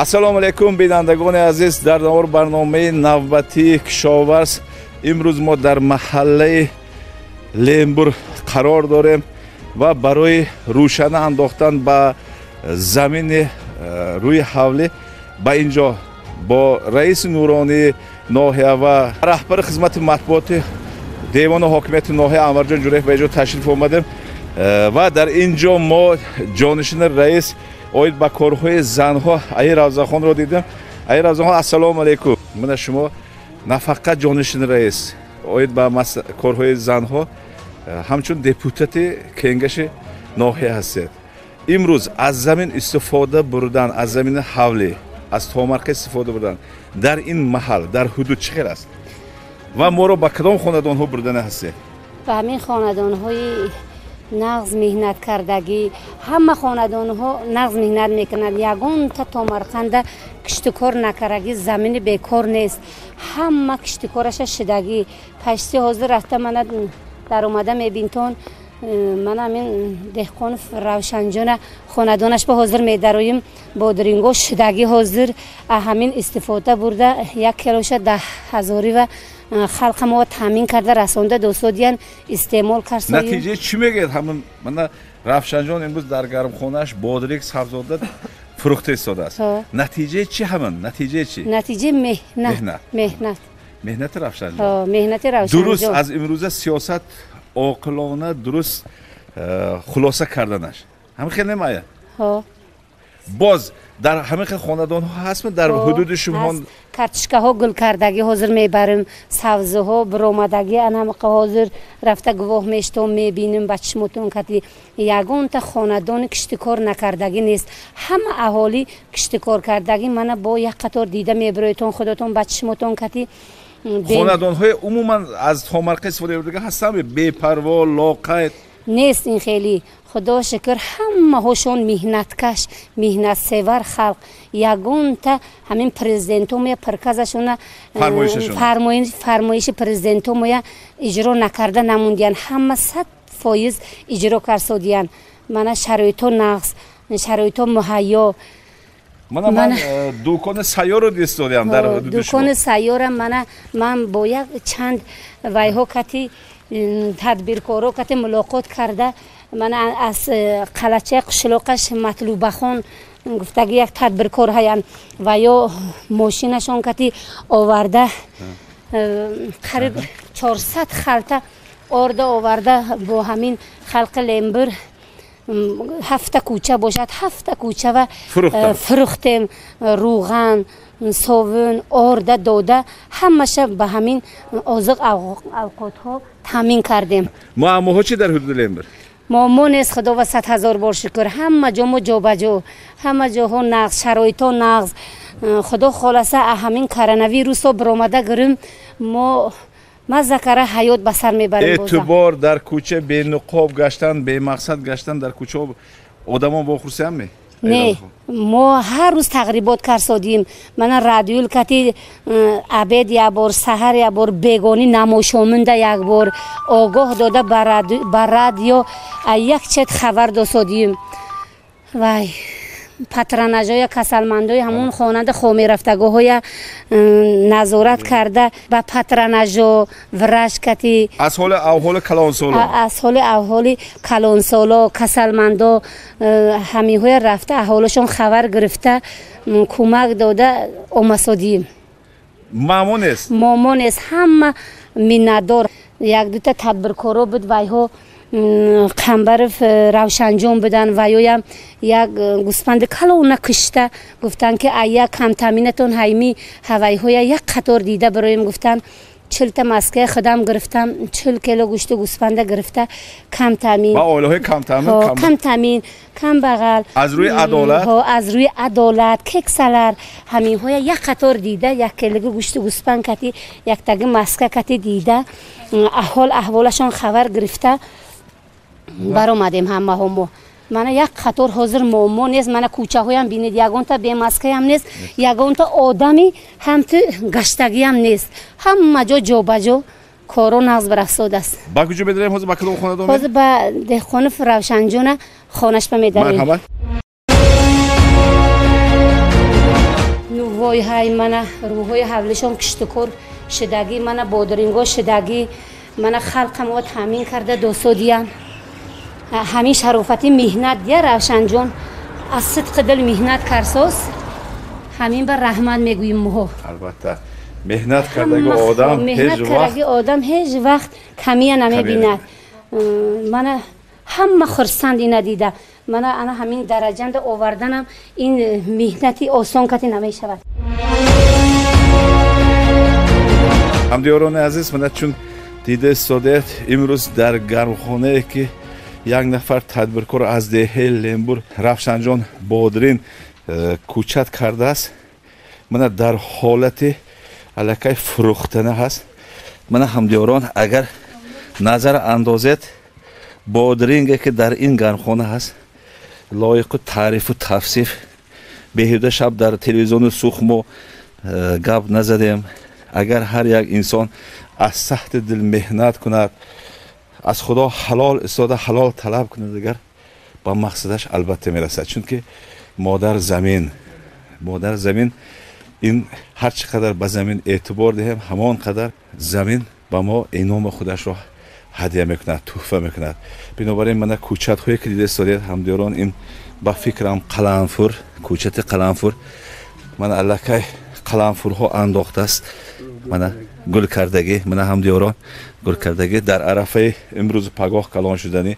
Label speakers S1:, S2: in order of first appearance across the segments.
S1: Ассалому алайкум, бинандагони азиз, дар навор барномаи навбатии Кишоварз имрӯз мо дар маҳаллаи Лембур қарор дорем ва барои рӯшана андохтан ба замини рӯи ҳавлӣ ба инҷо бо раиси нуронии ноҳия ва раҳбари хизмати матбуоти девони ҳокимияти ноҳия Анварҷон Ҷураев ба инҷо ташриф омадем ва дар ин ҷо мо ҷонишини раис оид ба корҳои занҳо Аи Равзахонро дидем. Аи Равзахон, ассалому алайкум. Мана шумо на фақат ҷонишини раис оид ба корҳои занҳо, ҳамчун депутати кенгаши ноҳия ҳастед. Имрӯз аз замин истифода бурдан, аз замини ҳавлӣ, аз томарқа истифода бурдан дар ин маҳал, дар ҳудуд чӣ хел аст ва моро ба кадом хонадонҳо бурдана ҳастед?
S2: Ба ҳамин хонадонҳои нағз меҳнаткардагӣ, ҳама хонадонҳо нағз меҳнат мекунанд. Ягонта томарқанда киштукор накардагӣ замини бекор нест. Ҳама киштукораша шидагӣ. Пашти ҳозир рафта мана даромада мебинтон, мана ҳамин деҳқонов Равшанҷона хонадонаш ба ҳозир медароем, бодиринго шидагӣ ҳозир ҳамин истифода бурда 1 килоша 10 ҳазорӣ ва халқа мо таъмин карда расонда досодиян истеъмол кард.
S1: Натиҷа чӣ мегӯяд? Ҳамин мана Равшанҷон имрӯз дар гармхонааш бодринг сабзода фурӯхта истодааст. Натиҷаи чӣ ҳамин? Натиҷаи чӣ?
S2: Натиҷаи меҳнат. Меҳнат.
S1: Меҳнати Равшанҷон.
S2: Меҳнати Равшанҷон.
S1: Дуруст аз имрӯза сиёсат оқилона дуруст хулоса карданаш. Ҳамин хел немая? Боз дар ҳамин хел хонадонҳо ҳастми дар ҳудуди шумо?
S2: Картишкаҳо гулкардагӣ ҳозир мебарем, савзиҳо биромадагӣ, анамақа ҳозир рафта гувоҳ мештом, мебинем ба чишмотон кати ягонта хонадони киштикор накардагӣ нест. Ҳама аҳолӣ киштикор кардагӣ мана бо як қатор дида мебироедтон худотон ба чишмотон кати.
S1: Хонадонҳои умуман аз томарқа истифода бурдага ҳастанд, бепарво, лоқайд
S2: нест. Ин хеле худо шукр, ҳамаҳошон меҳнаткаш, меҳнатсевар халқ. Ягонта ҳамин президентомоя приказашона, фармоиши президентомоя иҷро накарда намондиянд. Ҳама 100% иҷро карсодиянд. Мана шароито нағз, шароито муҳайё.
S1: Мана ман дукони сайёрро дистодиам дар ҳудуди шумо.
S2: Дукони сайёра мана ман бо як чанд вайҳо кати тадбиркоро кати мулоқот карда, мана аз қалачаи қишлоқаш Матлубахон гуфтаги як тадбиркор ҳаянд ва ё мошинашон кати оварда қариб 400 халта орда оварда бо ҳамин халқи Лембур 7 кӯча бошад, 7 кӯча ва фурӯхтем. Рӯған, совун, орда дода, ҳамаша ба ҳамин озиқ авқотҳо таъмин кардем.
S1: Муаммоҳо чӣ дар ҳудуди Лембур?
S2: Муаммо нест, худо ва 100 ҳазор бор шукр. Ҳама ҷо мо ҷобаҷо, ҳама ҷоҳо нағз, шароитҳо нағз. Худо холаса ҳамин коронавирусо биромада гирим, мо мазза кара ҳаёт ба сар мебарем.
S1: Эътибор дар кӯча бенуқоб гаштан, бемақсад гаштан дар кӯчаҳо одамон вохӯрсиям ме?
S2: Не, мо ҳар рӯз тағрибот карсодим. Мана радиоил кати абед як бор, саҳар як бор, бегонӣ намошомунда як бор огоҳ дода ба радио як чет хабар досодим. Вай патронажоя касалмандои ҳамон хонанда хомерафтагоҳоя назорат карда ба патронажо врач кати
S1: аз ҳоли авҳоли калонсоло,
S2: аз ҳоли авҳоли калонсоло, касалмандо ҳамиҳоя рафта аҳолашон хабар гирифта кӯмак дода омасодием.
S1: Муаммо нест?
S2: Муаммо нест, ҳама миннатдор. Як дута тадбиркоро буд, вайҳо Қамбаров Равшанҷон буданд ва ёям як гӯспанди калона кишта гуфтанд ки ая камтаминатон ҳайми ҳавайҳоя як қатор дида бароем гуфтанд. 40та маскаи худам гирифтам, 40 кило гӯшти гӯспанда гирифта камтамин.
S1: Ба оилаҳои камтамин,
S2: камтамин, камбағал.
S1: Аз рӯи адолат?
S2: Аз рӯи адолат, кексалар ҳаминҳоя як қатор дида, як килоги гӯшти гӯспанд кати, яктаги маска кати дида, аҳол аҳволашон хабар гирифта баромадем ҳамаҳо мо. Мана як қатор ҳозир муаммо нест. Мана кӯчаҳоям бинед, ягонта бемаскаям нест, ягонта одами ҳамту гаштагиям нест. Ҳама ҷо ҷобаҷо коро нағз барафсодааст.
S1: Ба куҷо медарем ҳозир? Ба кадом хонадон?
S2: Ҳозир ба деҳқонов Равшанҷона хонашба медарем.
S1: Марҳамат.
S2: вой ҳай мана рӯҳои ҳавлишон киштукор шудагӣ, мана бодиринго шудагӣ, мана халқам о таъмин карда досодиян. Ҳамин шарофати меҳнат дия Равшанҷон, аз сидқи дил меҳнат карсоз, ҳамин ба раҳмат мегӯем моҳо.
S1: Албатта меҳнат кардаги одам
S2: меҳнат кардаги одам ҳеҷ вақт камия намебинад. Мана ҳама хурсанд ина дида, мана ана ҳамин дараҷанда оварданам ин меҳнати осон кати намешавад.
S1: Ҳамдиёрони азиз, мана чун дида истодаед, имрӯз дар гармхонае ки як нафар тадбиркор аз деҳаи Лембур Равшанҷон Бодрин кӯчат кардааст, мана дар ҳолати аллакай фурӯхтана ҳаст. Мана ҳамдиёрон, агар назар андозед, бодринге ки дар ин гармхона ҳаст лоиқу таърифу тавсиф. Беҳуда шаб дар телевизиони сух мо гап назадем. Агар ҳар як инсон аз сахти дил меҳнат кунад, аз худо ҳалол истода ҳалол талаб кунад, дигар ба мақсадаш албатта мерасад. Чунки модар замин, модар замин ин ҳар чӣ қадар ба замин эътибор диҳем, ҳамон қадар замин ба мо иноми худашро ҳадия мекунад, туҳфа мекунад. Бинобар ин мана кӯчатҳое ки дида истодаед ҳамдиёрон, ин ба фикрам қаламфур, кӯчати қаламфур, мана аллакай қаламфурҳо андохтааст, мана гул кардагӣ, мана ҳамдиёрон гул кардагӣ дар арафаи имрӯзу пагоҳ калон шуданӣ.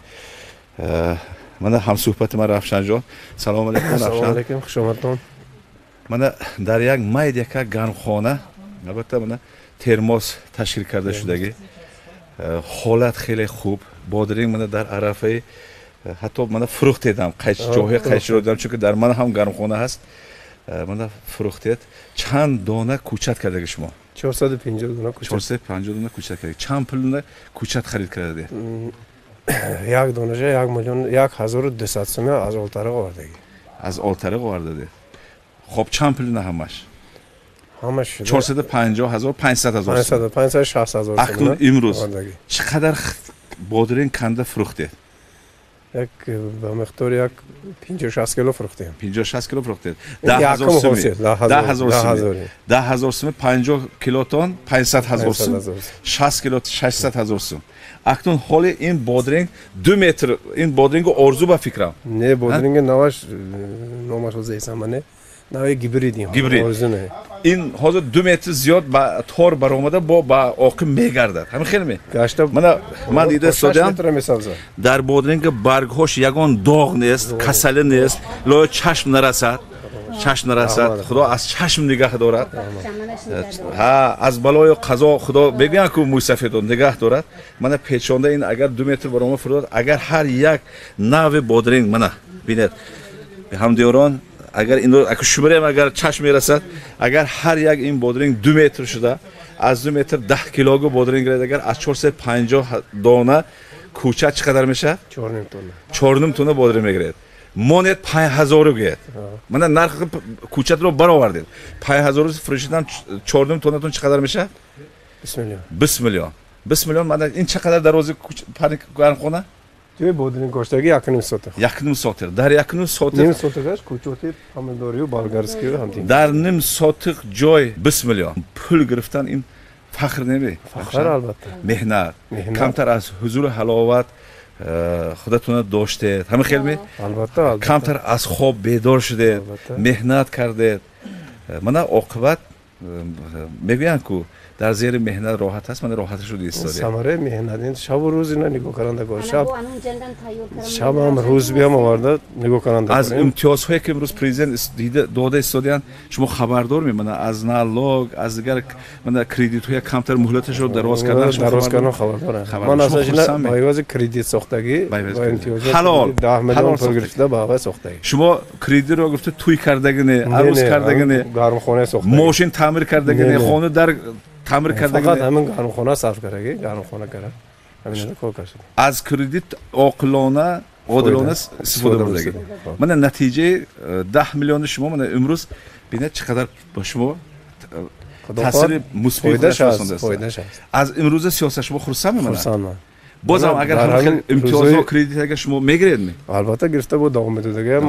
S1: Мана ҳамсуҳбати ман Равшанҷон. Салому алайкум Равшан.
S3: Салому алайкум, хушомадтон.
S1: Мана дар як майд яка гармхона, албатта мана термоз ташкил карда шудагӣ, ҳолат хеле хуб. Бодринг мана дар арафаи ҳатто мана фурӯхтедам, ҷоҳои қайчиро дидам, чунки дар ман ҳам гармхона ҳаст. Мана фурӯхтед. Чанд дона кӯчат кардаги шумо?
S3: 450 дона кӯчат.
S1: 450 дона кӯчат кардаги. Чанд пулна кӯчат харид кардадед?
S3: Як донаша 1 миллион 1200 сум аз Олтариқ овардаги.
S1: Аз Олтариқ овардадед. Хоб чанд пулна ҳамаш?
S3: Ҳамаш
S1: 450 ҳазор, 500 ҳазор.
S3: 560 ҳазор.
S1: Акнун имрӯз чӣ қадар бодринг канда фурӯхтед?
S3: Як ба миқдори як 50-60 кило фурӯхтем.
S1: 50-60 кило фурӯхтед. 10 ҳазор сум. 10 ҳазор сум. 10 ҳазор сум 50 килотон 500 ҳазор сум. 60 кило 600 ҳазор сум. Акнун ҳоли ин бодринг 2 метр, ин бодрингу орзу ба фикрам.
S3: Не, бодринг наваш номаш зейсам не. Нави гибрид.
S1: Гибрид. Ин ҳозир 2 метр зиёд ба тор баромада бо ба оқим мегардад. Ҳамин хел ме? Мана ман дида истодам, дар бодринг баргҳош ягон доғ нест, касалӣ нест, лоя чашм нарасад. Чашм нарасад. Худо аз чашм нигаҳ дорад. Ҳа, аз балою қазо Худо мегӯянд ку мӯйсафедон нигаҳ дорад. Мана печонда ин агар 2 метр барома фурӯдад, агар ҳар як нави бодринг, мана бинед ҳамдиёрон, агар инро шуморем, агар чашм мерасад, агар ҳар як ин бодринг 2 метр шуда, аз 2 метр 10 килого бодринг гирад, агар аз 450 дона кӯча чӣ қадар мешавад?
S3: 4,5 тонна.
S1: 4,5 тонна бодринг мегирад. Монет 5000 гирад. Мана нархи кӯчатро баровардед. 5000 фурӯшидан 4,5 тоннатон чӣ қадар мешавад?
S3: 20 миллион.
S1: 20 миллион. 20 миллион. Мана ин чӣ қадар дарози гармхона?
S3: Ҷои бодринг коштаги 1,5 сотих.
S1: 1,5 сотих. Дар 1,5 сотих.
S3: Ним сотихаш кӯчоти помидорию болгарскию ҳамтин.
S1: Дар ним сотих ҷой 20 миллион. Пул гирифтан ин фахр неми?
S3: Фахр албатта.
S1: Меҳнат. Камтар аз ҳузуру ҳаловат худатонро доштед. Ҳамин хел ми?
S3: Албатта.
S1: Камтар аз хоб бедор шудед, меҳнат кардед. Мана оқибат мегӯянд ку дар зери меҳнат роҳат аст, мана роҳаташро дида.
S3: Самараи меҳнат ин шабу рӯз ина нигоҳ каранда кор. Шаб ҳам рӯз биям оварда нигоҳ каранда.
S1: Аз имтиёзҳое ки имрӯз президент дида дода истодиянд, шумо хабардор мемона аз налог, аз дигар мана кредитҳоя камтар муҳлаташро дароз кардан,
S3: дароз кардан хабардорам. Ман асосан ба ивази кредит сохтагӣ ва имтиёзот
S1: ҳалол
S3: 10 миллион пул гирифта ба иваз сохтагӣ.
S1: Шумо кредитро гуфта тӯй кардагӣ не, арӯз кардагӣ не,
S3: гармхона сохтагӣ,
S1: мошин таъмир кардагӣ не, хона дар таъмир кардагӣ.
S3: Фақат ҳамин гармхона сарф кардагӣ, гармхона карда. Ҳаминро кор кард.
S1: Аз кредит оқилона, одилона истифода бурдагӣ. Мана натиҷаи 10 миллиони шумо мана имрӯз бинед чӣ қадар ба шумо таъсири мусбӣ расондааст. Аз имрӯза сиёсат шумо хурсанд мемонад?
S3: Хурсандам.
S1: Боз ҳам агар ҳам имтиёзҳо кредит агар шумо мегиред ми?
S3: Албатта гирифта буд, давом медодагӣ.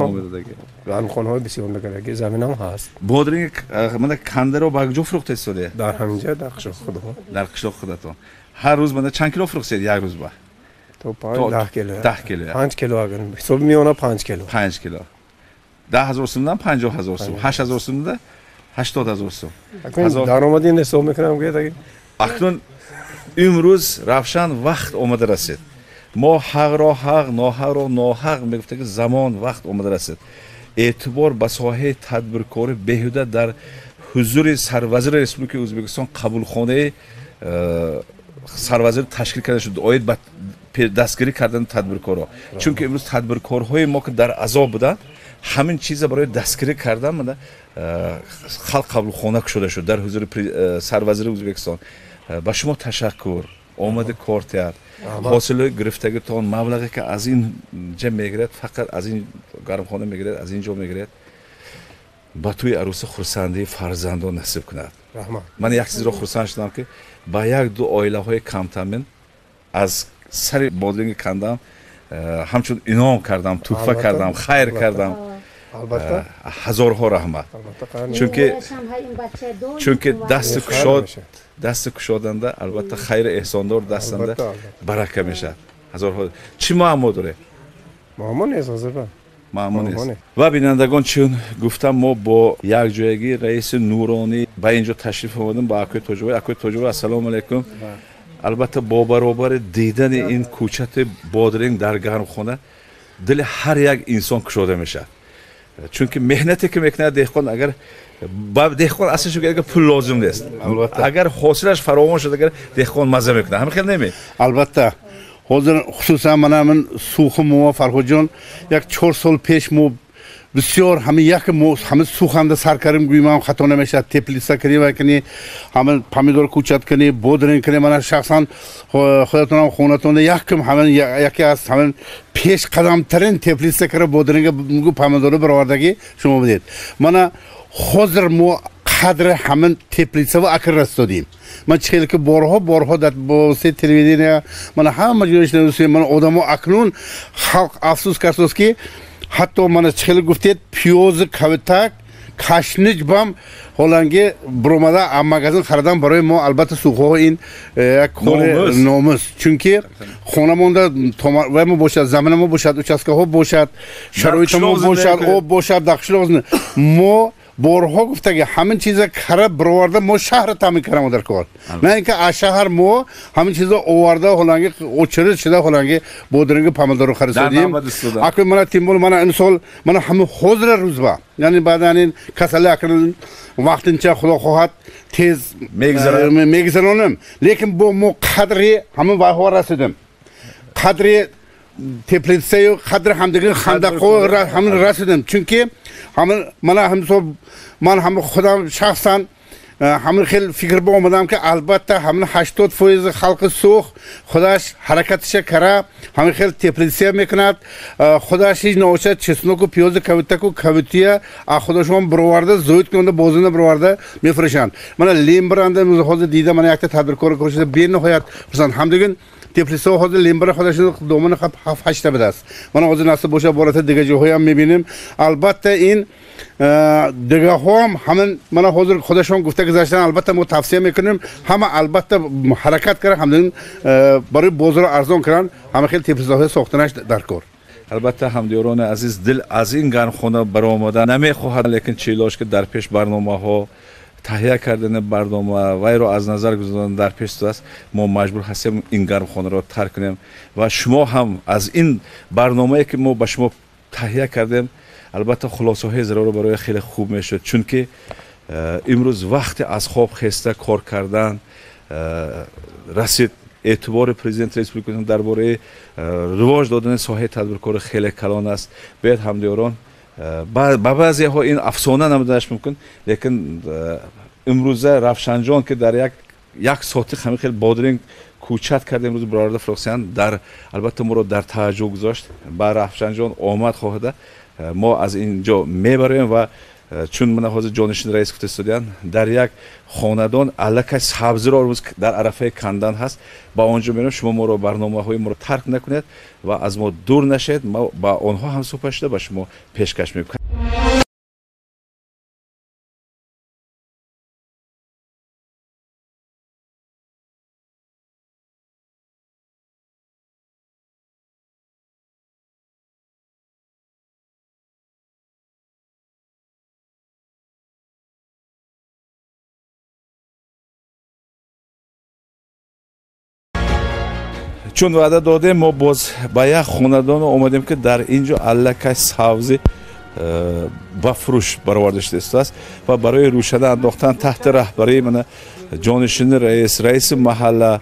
S3: Гармхонаҳои бисёр мекардаги, заминам ҳаст.
S1: Бодринг мана кандаро ба куҷо фурӯхтед соде?
S3: Дар ҳаминҷа, дар қишлоқ худамон.
S1: Дар қишлоқ худатон. Ҳар рӯз мана чанд кило фурӯхтед як рӯз ба?
S3: То 10 кило.
S1: 10 кило.
S3: 5 кило агар ҳисоби миёна 5 кило.
S1: 5 кило. 10 ҳазор сумдан 50 ҳазор сум, 8 ҳазор сумда 80 ҳазор сум.
S3: Даромади ин ҳисоб мекунам ки
S1: акнун имрӯз Равшан вақт омада расид. Мо ҳақро ҳақ, ноҳақро ноҳақ мегуфта ки замон вақт омада расид. Эътибор ба соҳаи тадбиркорӣ беҳуда дар ҳузури сарвазири Республикаи Ӯзбекистон қабулхонаи сарвазир ташкил карда шуд оид ба дастгирӣ кардани тадбиркорҳо. Чунки имрӯз тадбиркорҳои мо ки дар азоб буданд, ҳамин чиза барои дастгирӣ кардан мана халқ қабулхона кушода шуд дар ҳузури сарвазири Ӯзбекистон. Ба шумо ташаккур, омади кортият, ҳосили гирифтагитон, маблағе ки аз ин ҷа мегирад, фақат аз ин гармхона мегирад, аз ин ҷо мегирад, ба тӯи аруси хурсандии фарзандон насиб кунад. Ман як чизро хурсанд шудам ки ба як-ду оилаҳои камтамин аз сари бодринги кандам ҳамчун ином кардам, туҳфа кардам, хайр кардам. Ҳазорҳо раҳмат. Чунки дасти кушод, дасти кушоданда албатта хайри эҳсондор дастанда барака мешавад. Ҳазорҳо. Чӣ муаммо доред?
S3: Муаммо нест ҳозир.
S1: Муаммо нест. Ва бинандагон, чун гуфтам мо бо якҷоягӣ раиси Нуронӣ ба инҷо ташриф овардем, ба акои Тоҷибой. Акои Тоҷибой, ассалому алайкум. Албатта бо баробари дидани ин кӯчати бодринг дар гармхона дили ҳар як инсон кушода мешавад. Чунки меҳнате ки мекунад деҳқон, агар деҳқон аслиш агар пул лозим нест, агар ҳосилаш фаровон шуд, агар деҳқон маза мекунад. Ҳамин хел неме?
S4: Албатта. Ҳозир хусусан мана ман сухи мо Фарҳодҷон як 4 сол пеш мо бисёр ҳамин як мо ҳамин суханда сар кардем, гӯем хато намешавад, теплица кардем ва кани ҳамин помидор кӯчат кани, бодринг кани. Мана шахсан худатонам хонатонда якм ҳамин яке аз ҳамин пешқадамтарин теплица кара бодринга помидорро баровардагӣ шумо будед. Мана ҳозир мо қадри ҳамин теплица ва акр расодем. Ман чӣ хеле ки борҳо дар бо телевидения мана ҳама ҷояш мана одамо акнун халқ афсӯс кардааст ки ҳатто мана чӣ хеле гуфтед пиёзи кавитак кашнич бам ҳоланги биромада аз магазин харидан барои мо албатта сухоҳо ин як кори номус, чунки хонамонда вай мо бошад, замина мо бошад, участкаҳо бошад, шароити мо бошад, об бошад, дар қишлоқ мо борҳо гуфтаги ҳамин чиза кара бироварда мо шаҳр таъмин кардам дар кор, на ин ки аз шаҳр мо ҳамин чиза оварда ҳоланги очередь шуда ҳоланги бодринги помидорро харидодем. Акун мана тимбол мана имсол мана ҳамин ҳозира рӯзба, яъне баъдан ин касали акрин вақтинча худо хоҳад тез мегузаронем, лекин бо мо қадри ҳамин вайҳо расидем, қадри теплицаю қадри ҳамдиги хандақҳо ҳамин расидем. Чунки ҳамин мана ҳамисол ман ҳамин худам шахсан ҳамин хел фикр ба омадам ки албатта ҳамин 80% халқи сух худаш ҳаракатиша кара ҳамин хел теплица мекунад, худаш ҳеҷ наошад чесноку пиёзи кавитаку кавития аз худашон бироварда зоид кунанда бозина бироварда мефурӯшанд. Мана лембранда ҳозир дида мана якта тадбиркор кошида бениҳоят хурсанд. Ҳамдигин теплица ҳозир лембра худашон домани 7-8 будааст. Мана ҳозир насиб бошад бората дигар ҷоҳоям мебинем. Албатта ин дигарҳоам ҳамин мана ҳозир худашон гуфта гузаштан, албатта мо тавсия мекунем ҳама албатта ҳаракат кара ҳамдин барои бозорро арзон кардан ҳама хел теплицаҳои сохтанаш дар кор.
S1: Албатта ҳамдиёрони азиз, дил аз ин гармхона баромада намехоҳад, лекин чилош ки дар пеш барномаҳо таҳия кардани барнома вайро аз назар гузарондан дар пеш аст, мо маҷбур ҳастем ин гармхонаро тарк кунем ва шумо ҳам аз ин барномае ки мо ба шумо таҳия кардем албатта хулосаҳои заруриро барои хеле хуб мешуд, чунки имрӯз вақте аз хоб хеста кор кардан расид. Эътибори президенти республика дар бораи ривоҷ додани соҳаи тадбиркорӣ хеле калон аст. Бояд ҳамдиёрон ба баъзеҳо ин афсона намуданаш мумкин, лекин имрӯза Равшанҷон ки дар як сотиқ ҳамин хел бодринг кӯчат карда имрӯз бароварда фурӯхтанд, дар албатта моро дар тааҷҷуб гузошт. Ба Равшанҷон омад хоҳада, мо аз ин ҷо мебароем ва Чун мана ҳозир ҷонишини раис гуфта истодиянд, дар як хонадон аллакай сабзиро рӯз дар арафаи кандан ҳаст. Ба он ҷо мерем, шумо моро барномаҳои моро тарк накунед ва аз мо дур нашед. Мо ба онҳо ҳам суҳбат шуда ба шумо пешкаш мекунем. Чун ваъда додем, мо боз ба як хонадон омадем, ки дар ин ҷо аллакай сабзи ба фурӯш бароварда шуда истодааст ва барои рӯшана андохтан таҳти раҳбарии мана ҷонишини раис, раиси маҳалла,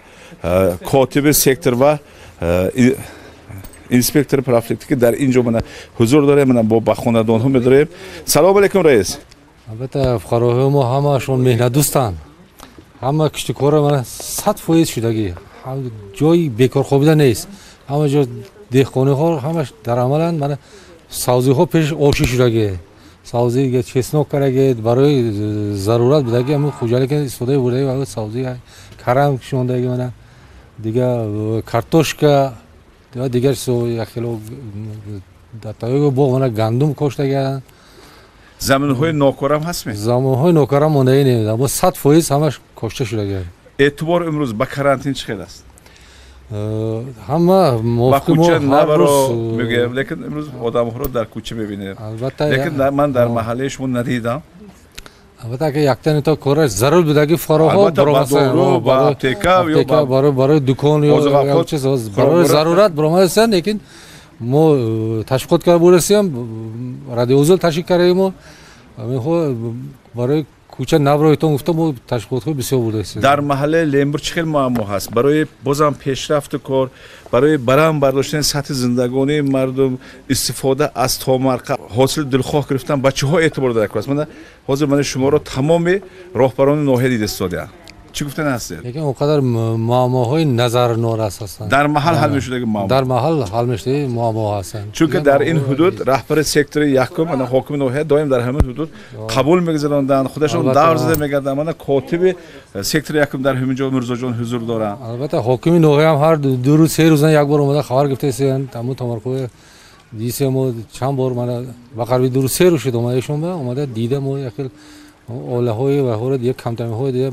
S1: котиби сектор ва инспектори профилактика дар ин ҷо мана ҳузур дорем. Мана бо ба хонадонҳо медорем. Салом алейкум, раис.
S5: Албатта, фуқароҳои мо ҳамаашон меҳнатдӯстанд, ҳама киштукора мана 100% шудагӣ, ҷои бекор хобида нест, ҳама ҷо деҳқониҳо ҳамаш дар амаланд. Мана савзиҳо пеш ошӣ шудагӣ, савзи чеснок кардаги барои зарурат будаги, ҳамин хуҷалике истифода бурдаги, савзи карам шондаги, мана дига картошка ва дигар чизҳо, якхело дар таёги боғ мана гандум коштагианд.
S1: Заминҳои нокорам ҳастме?
S5: Заминҳои нокорам мондаги не, аммо 100% ҳамаш кошта шудагианд.
S1: Эътибор имрӯз ба карантин чӣ хел аст?
S5: Ҳама
S1: ба кӯча набаро мегӯям, лекин имрӯз одамҳоро дар кӯча мебинем. Лекин ман дар маҳаллаи шумо надидам.
S5: Албатта, агар яктани то кораш зарур будаги фуқароҳо
S1: баромаданд, ба аптека ё
S5: барои дукон ё чиз барои зарурат баромадастанд, лекин мо ташвиқот карда бурдастем, радиоузел ташкил кардаем, барои кӯча наброитон гуфта мо ташвиқотҳои бисёр бурдаистем.
S1: Дар маҳаллаи Лембур чӣ хел муаммо ҳаст барои бозам пешрафту кор, барои барам бардоштани сатҳи зиндагонии мардум, истифода аз томарқа, ҳосили дилхоҳ гирифтан ба чиҳо эътибор дар кор аст? Мана ҳозир мана шуморо тамоми роҳбарони ноҳия дида истодаанд. Чӣ гуфтан ҳастед?
S5: Лекин он қадар муаммоҳои назарнорас ҳастанд.
S1: Дар маҳал ҳал мешудаги муаммо?
S5: Дар маҳал ҳал мешудаги муаммо ҳастанд.
S1: Чунки дар ин ҳудуд раҳбари сектори якум, мана ҳокими ноҳия доим дар ҳамин ҳудуд қабул мегузаронданд, худашон давр зада мегарданд. Мана котиби сектори якум дар ҳамин ҷо Мирзоҷон ҳузур доранд.
S5: Албатта, ҳокими ноҳия ҳам ҳар 2 рӯз 3 рӯзан як бор омада хабар гирифтаистанд. Ҳамун Томарқӯи дисе мо чанд бор мана ба қариби 2 рӯз 3 рӯз шуд омадаишон, омада дида мо як хел олаҳои ваҳоро дига камтамиҳои дига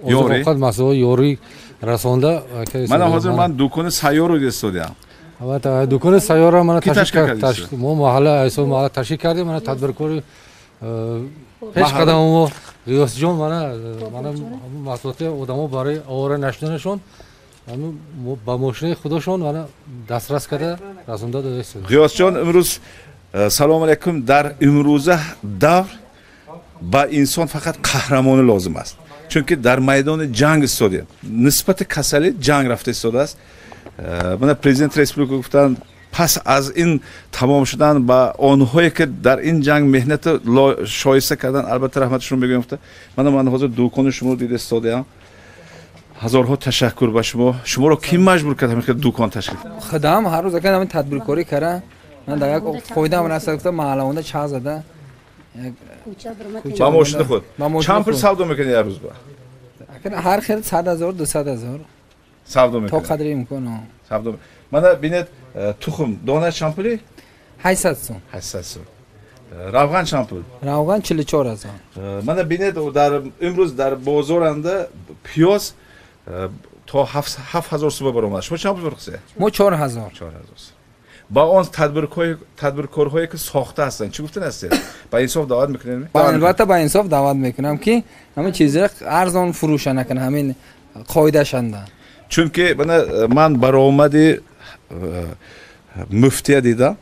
S5: озуқовқат маҳсулот ёрӣ расонда.
S1: Мана ҳозир ман дукони сайёрро дида истодиам.
S5: Албатта, дукони сайёрро мана мо маҳалла айсо маҳалла ташкил кардем. Мана тадбиркори пеш қадами мо Ғиёсҷон мана маҳсулоти одамо барои овора нашуданашон ба мошинаи худашон мана дастрас карда расонда дода истодем.
S1: Ғиёсҷон, имрӯз салому алайкум, дар имрӯза давр ба инсон фақат қаҳрамонӣ лозим аст, чунки дар майдони ҷанг истодем, нисбати касалӣ ҷанг рафта истодааст. Мана президенти республика гуфтанд, пас аз ин тамом шудан ба онҳое ки дар ин ҷанг меҳнати шоиста карданд, албатта раҳматашон мегӯям. Гуфта мана ман ҳозир дукони шуморо дида истодаам. Ҳазорҳо ташаккур ба шумо. Шуморо кӣ маҷбур кард ҳамин хел дукон ташкил?
S6: Худам ҳар рӯз акан ҳамин тадбиркорӣ кара, ман дар як фоидаам расад, гуфта маҳаллаонда чаҳ зада
S1: ба мошини худ. Чанд пул савдо мекунед як рӯз ба?
S6: Ҳар хел 100 000, 200 000
S1: савдо мекунед
S6: то қадри имкон.
S1: Савдо. Мана бинед, тухм дона чанд пули?
S6: 800 сом.
S1: 800 сом. Равған чанд пул?
S6: Равған 44 000.
S1: Мана бинед, дар имрӯз дар бозоранда пиёз то 7000 сом баромад. Шумо чанд пул фурӯхтед?
S6: Мо 4000.
S1: 4000 сом. Ба он тадбиркорҳое ки сохта ҳастанд чӣ гуфтан ҳастед? Ба инсоф даъват мекунед?
S6: Албатта, ба инсоф даъват мекунам, ки ҳамин чизро арзон фурӯша накунад, ҳамин қоидашанда.
S1: Чунки ман баромади муфтия дидам,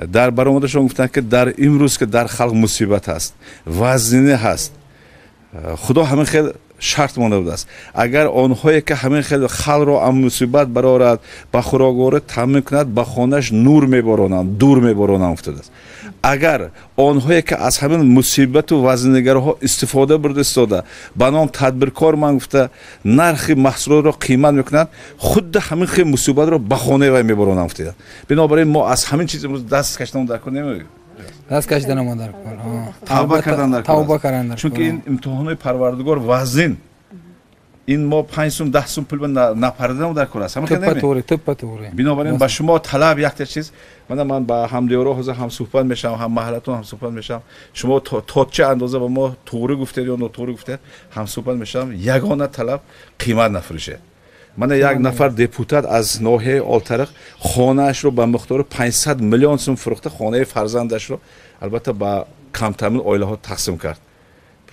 S1: дар баромадашон гуфтанд, ки дар имрӯз ки дар халқ мусибат ҳаст, вазнинӣ ҳаст, худо ҳамин хел шарт монда будааст. Агар онҳое ки ҳамин хел халқро аз мусибат барорад, ба хӯрокворӣ таъмин кунад, ба хонааш нур меборонанд, дур меборонанд гуфтааст. Агар онҳое ки аз ҳамин мусибату вазнигароҳо истифода бурда истода, ба ном тадбиркор ман гуфта нархи маҳсулотро қимат мекунанд, худди ҳамин хел мусибатро ба хонаи вай меборонанд гуфтааст. Бинобар ин мо аз ҳамин чиз имрӯз даст кашидан дар кор намеоем.
S6: Даст кашидан мо дар кор.
S1: Тавба кардан дар кор.
S6: Тавба кардан дар кор.
S1: Чунки ин имтиҳонҳои Парвардигор вазин. Ин мо 5 сум 10 сум пул напардадан дар кор аст. Ҳама
S6: туппа туғри, туппа туғри.
S1: Бинобар ин ба шумо талаб якта чиз. Ман ба ҳамдиёро ҳозир ҳам суҳбат мешавам, ҳам маҳаллатон ҳам суҳбат мешавам. Шумо то чӣ андоза ба мо туғри гуфтед ё нотуғри гуфтед, ҳам суҳбат мешавам. Ягона талаб қимат нафурӯшед. Мана як нафар депутат аз ноҳияи Олтариқ хонаашро ба миқдори 500 миллион сум фурӯхта, хонаи фарзандашро албатта ба камтамин оилаҳо тақсим кард.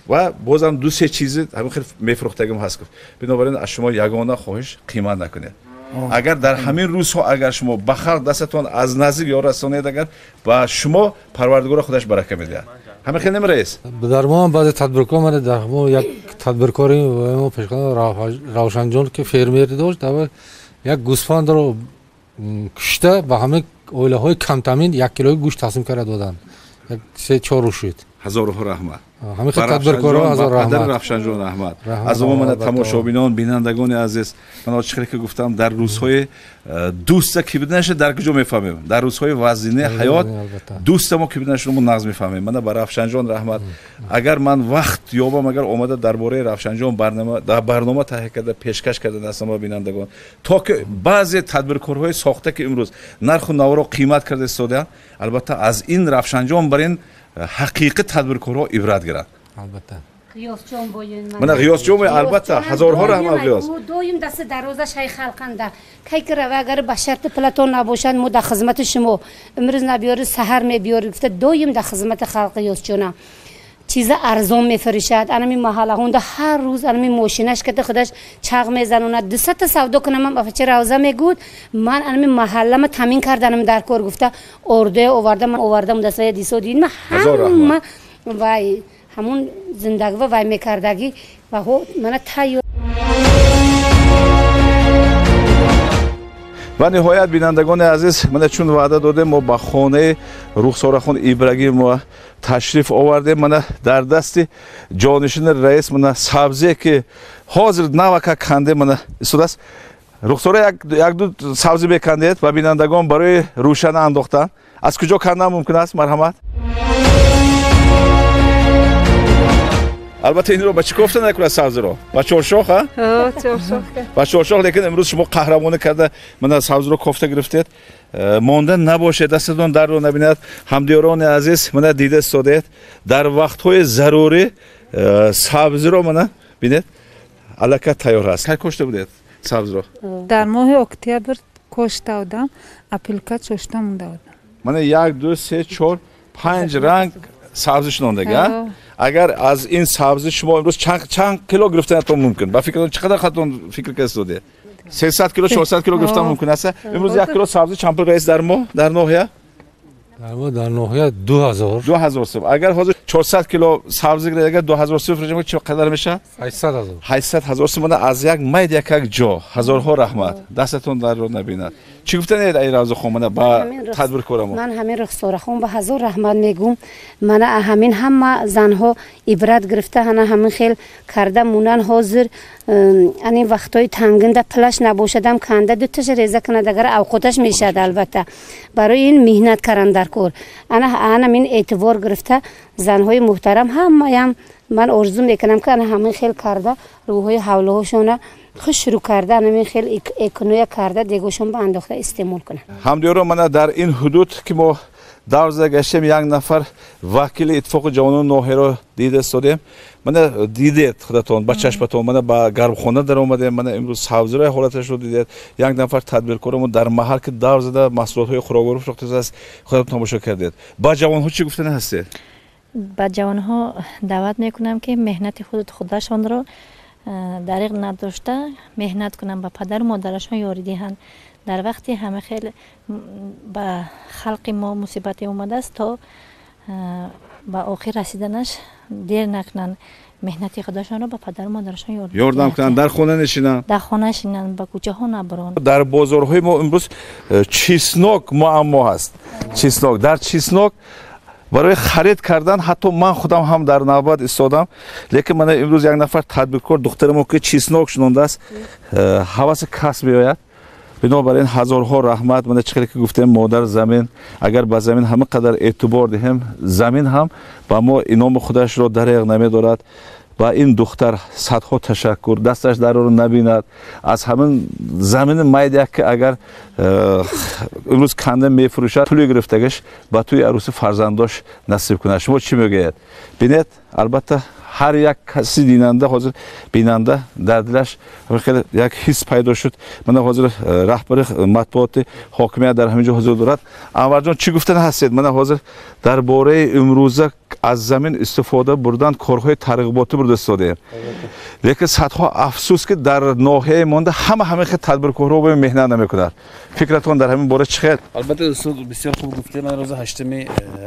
S1: Ва бозам ду-се чизи ҳамин хел мефурӯхтагим ҳаст гуфт. Бинобар ин аз шумо ягона хоҳиш қимат накунед. Агар дар ҳамин рӯзҳо агар шумо ба халқ дастатон аз наздик ё расонед, агар ба шумо Парвардигор худаш барака медиҳад. Ҳамин хел намераис?
S5: Дар мо ҳам баъзе тадбиркор омада, дар мо як тадбиркори мо пешкор Равшанҷон ки фермер дошт, як гӯсфандро кушта ба ҳамин оилаҳои камтамин 1 килои гӯшт тақсим карда доданд. Як 3-4 рӯз шуд.
S1: Ҳазорҳо раҳмат.
S5: Ҳамин хел тадбиркорҳо ҳазор раҳмат.
S1: Равшанҷон раҳмат. Аз мо мана тамошобинон, бинандагони азиз, ман чӣ хеле ки гуфтам, дар рӯзҳои дӯста ки биданаша дар куҷо мефаҳмем? Дар рӯзҳои вазини ҳаёт дӯста мо ки биданаша мо нағз мефаҳмем. Мана ба Равшанҷон раҳмат. Агар ман вақт ёбам, агар омада дар бораи Равшанҷон барнома таҳия карда пешкаш карда дастам ба бинандагон, то ки баъзе тадбиркорҳои сохта ки имрӯз нарху наворо қимат карда истодаанд, албатта аз ин Равшанҷон бар ин ҳақиқи тадбиркорҳо ибрат гиранд.
S5: Албатта.
S2: Ғиёсҷон бояд.
S1: Мана Ғиёсҷон бояд, албатта, ҳазорҳо раҳмат Ғиёс.
S2: Доим дасти дароза шай халқанда. Кай ки рава агар ба шарти пулатон набошанд, мо дар хизмати шумо. Имрӯз набиёри, саҳар мебиёри, гуфта доим дар хизмати халқи Ғиёсҷона. Чиза арзон мефурӯшад. Анами маҳаллаҳонда ҳар рӯз анами мошинаш ката худаш чағ мезанонад. 200 та савдо кунам, афча равза мегӯд. Ман анами маҳаллама таъмин карданам дар кор гуфта ордоя овардам, ман овардам дастая дисо дидим. Ҳама вай ҳамун зиндагӣ вай мекардагӣ ва мана тайёр.
S1: Ва ниҳоят бинандагони азиз, мана чун ваъда додем, мо ба хонаи Рухсорахон Ибрагимова ташриф овардем. Мана дар дасти ҷонишини раис мана сабзе ки ҳозир навака канде мана истодааст. Рухсора як-ду сабзӣ мекандед ва бинандагон барои рӯшана андохтан. Аз куҷо кандан мумкин аст? Марҳамат. Албатта инро ба чӣ кофта накунад сабзиро? Ба чоршох, ҳа?
S7: Чоршох.
S1: Ба чоршох, лекин имрӯз шумо қаҳрамонӣ карда мана сабзиро кофта гирифтед. Монда набошед, дастатон дарро набинад. Ҳамдиёрони азиз, мана дида истодед. Дар вақтҳои зарурӣ сабзиро мана бинед, аллакай тайёр аст. Кай кошта будед сабзиро?
S7: Дар моҳи октябр кошта будам, апилка чошта монда будам.
S1: Мана 1, 2, 3, 4, 5 ранг сабзӣ шинондагӣ, а? Агар аз ин сабзӣ шумо имрӯз чанд кило гирифтанатон мумкин? Ба фикратон чӣ қадар хатон фикр кардед? 300 кило, 400 кило гирифтан мумкин аст? Имрӯз 1 кило сабзӣ чанд пул раис дар мо, дар ноҳия?
S5: Дар мо дар ноҳия 2000.
S1: 2000 сум. Агар ҳозир 400 кило сабзӣ гиред, агар 2000 сум фурӯшем, чӣ қадар мешавад?
S5: 800 ҳазор.
S1: 800 ҳазор сум. Мана аз як майд як ҷо. Ҳазорҳо раҳмат. Дастатон дарро набинад. Чӣ гуфтанед ай Равзахон мана ба тадбиркорамо?
S2: Ман ҳамин Рухсорахон ба ҳазор раҳмат мегӯм. Мана ҳамин ҳама занҳо ибрат гирифта, ҳана ҳамин хел карда мунан ҳозир ани вақтҳои тангинда пулаш набошадам канда дуташа реза кунад, агар авқоташ мешавад. Албатта барои ин меҳнат кардан дар кор. Ана ҳамин эътибор гирифта занҳои муҳтарам ҳамаям ман орзу мекунам ки ана ҳамин хел карда рӯҳҳои ҳавлаҳошона хуш шурӯъ карда, ҳамин хел эконоя карда дегошон ба андохта истеъмол кунанд.
S1: Ҳамдиёро, мана дар ин ҳудуд ки мо давр зада гаштем, як нафар вакили иттифоқи ҷавонони ноҳияро дида истодем. Мана дидед худатон ба чашматон, мана ба гармхона даромадем, мана имрӯз сабзирои ҳолаташро дидед. Як нафар тадбиркорамо дар маҳал ки давр зада маҳсулотҳои хӯрокворӣ фурӯхтааст, худатон тамошо кардед. Ба ҷавонҳо чӣ гуфтани ҳастед?
S8: Ба ҷавонҳо даъват мекунам ки меҳнати худашонро дариқ надошта меҳнат кунанд, ба падару модарашон ёрӣ диҳанд. Дар вақти ҳама хел ба халқи мо мусибате омадааст, то ба охир расиданаш дер накунанд, меҳнати худашонро ба падару модарашон
S1: ёрдам кунанд, дар хона нишинанд,
S8: дар хона шинанд, ба кӯчаҳо набаранд.
S1: Дар бозорҳои мо имрӯз чеснок муаммо ҳаст. Чеснок, дар чеснок барои харид кардан ҳатто ман худам ҳам дар навбат истодам, лекин мана имрӯз як нафар тадбиркор духтарамо ки чеснок шинондааст, ҳаваси касб меояд. بنابراین هزارها رحمت. من چه که گفتم مادر زمین، اگر به زمین همه قدر اعتبار دهیم، زمین هم به ما انعام خودش را دریغ نمی‌دارد. و این دختر صدها تشکر، دستش در رو نبیند. از همین زمین میده که اگر امروز کنده میفروشد، پول گرفتگش با توی عروس فرزنداش نصیب کنه. شما چی میگوید؟ بینید البته هر یک کسی دیننده حاضر بیننده در دلش خیلی یک حس پیدا شد. من حاضر رهبر مطبوعات حاکمیت در همینجا حضور دارد. انور جان چی گفتن هستید؟ من حاضر درباره امروزه از زمین استفاده بردن کارهای ترغیباتی برده استاده، لیکن صدها افسوس که در ناحیه مانده همه خیلی تدبیرکارها به مهنت نمیکنند. فکرتون در همین باره چه؟
S9: البته استاد بسیار خوب گفته. من روز 8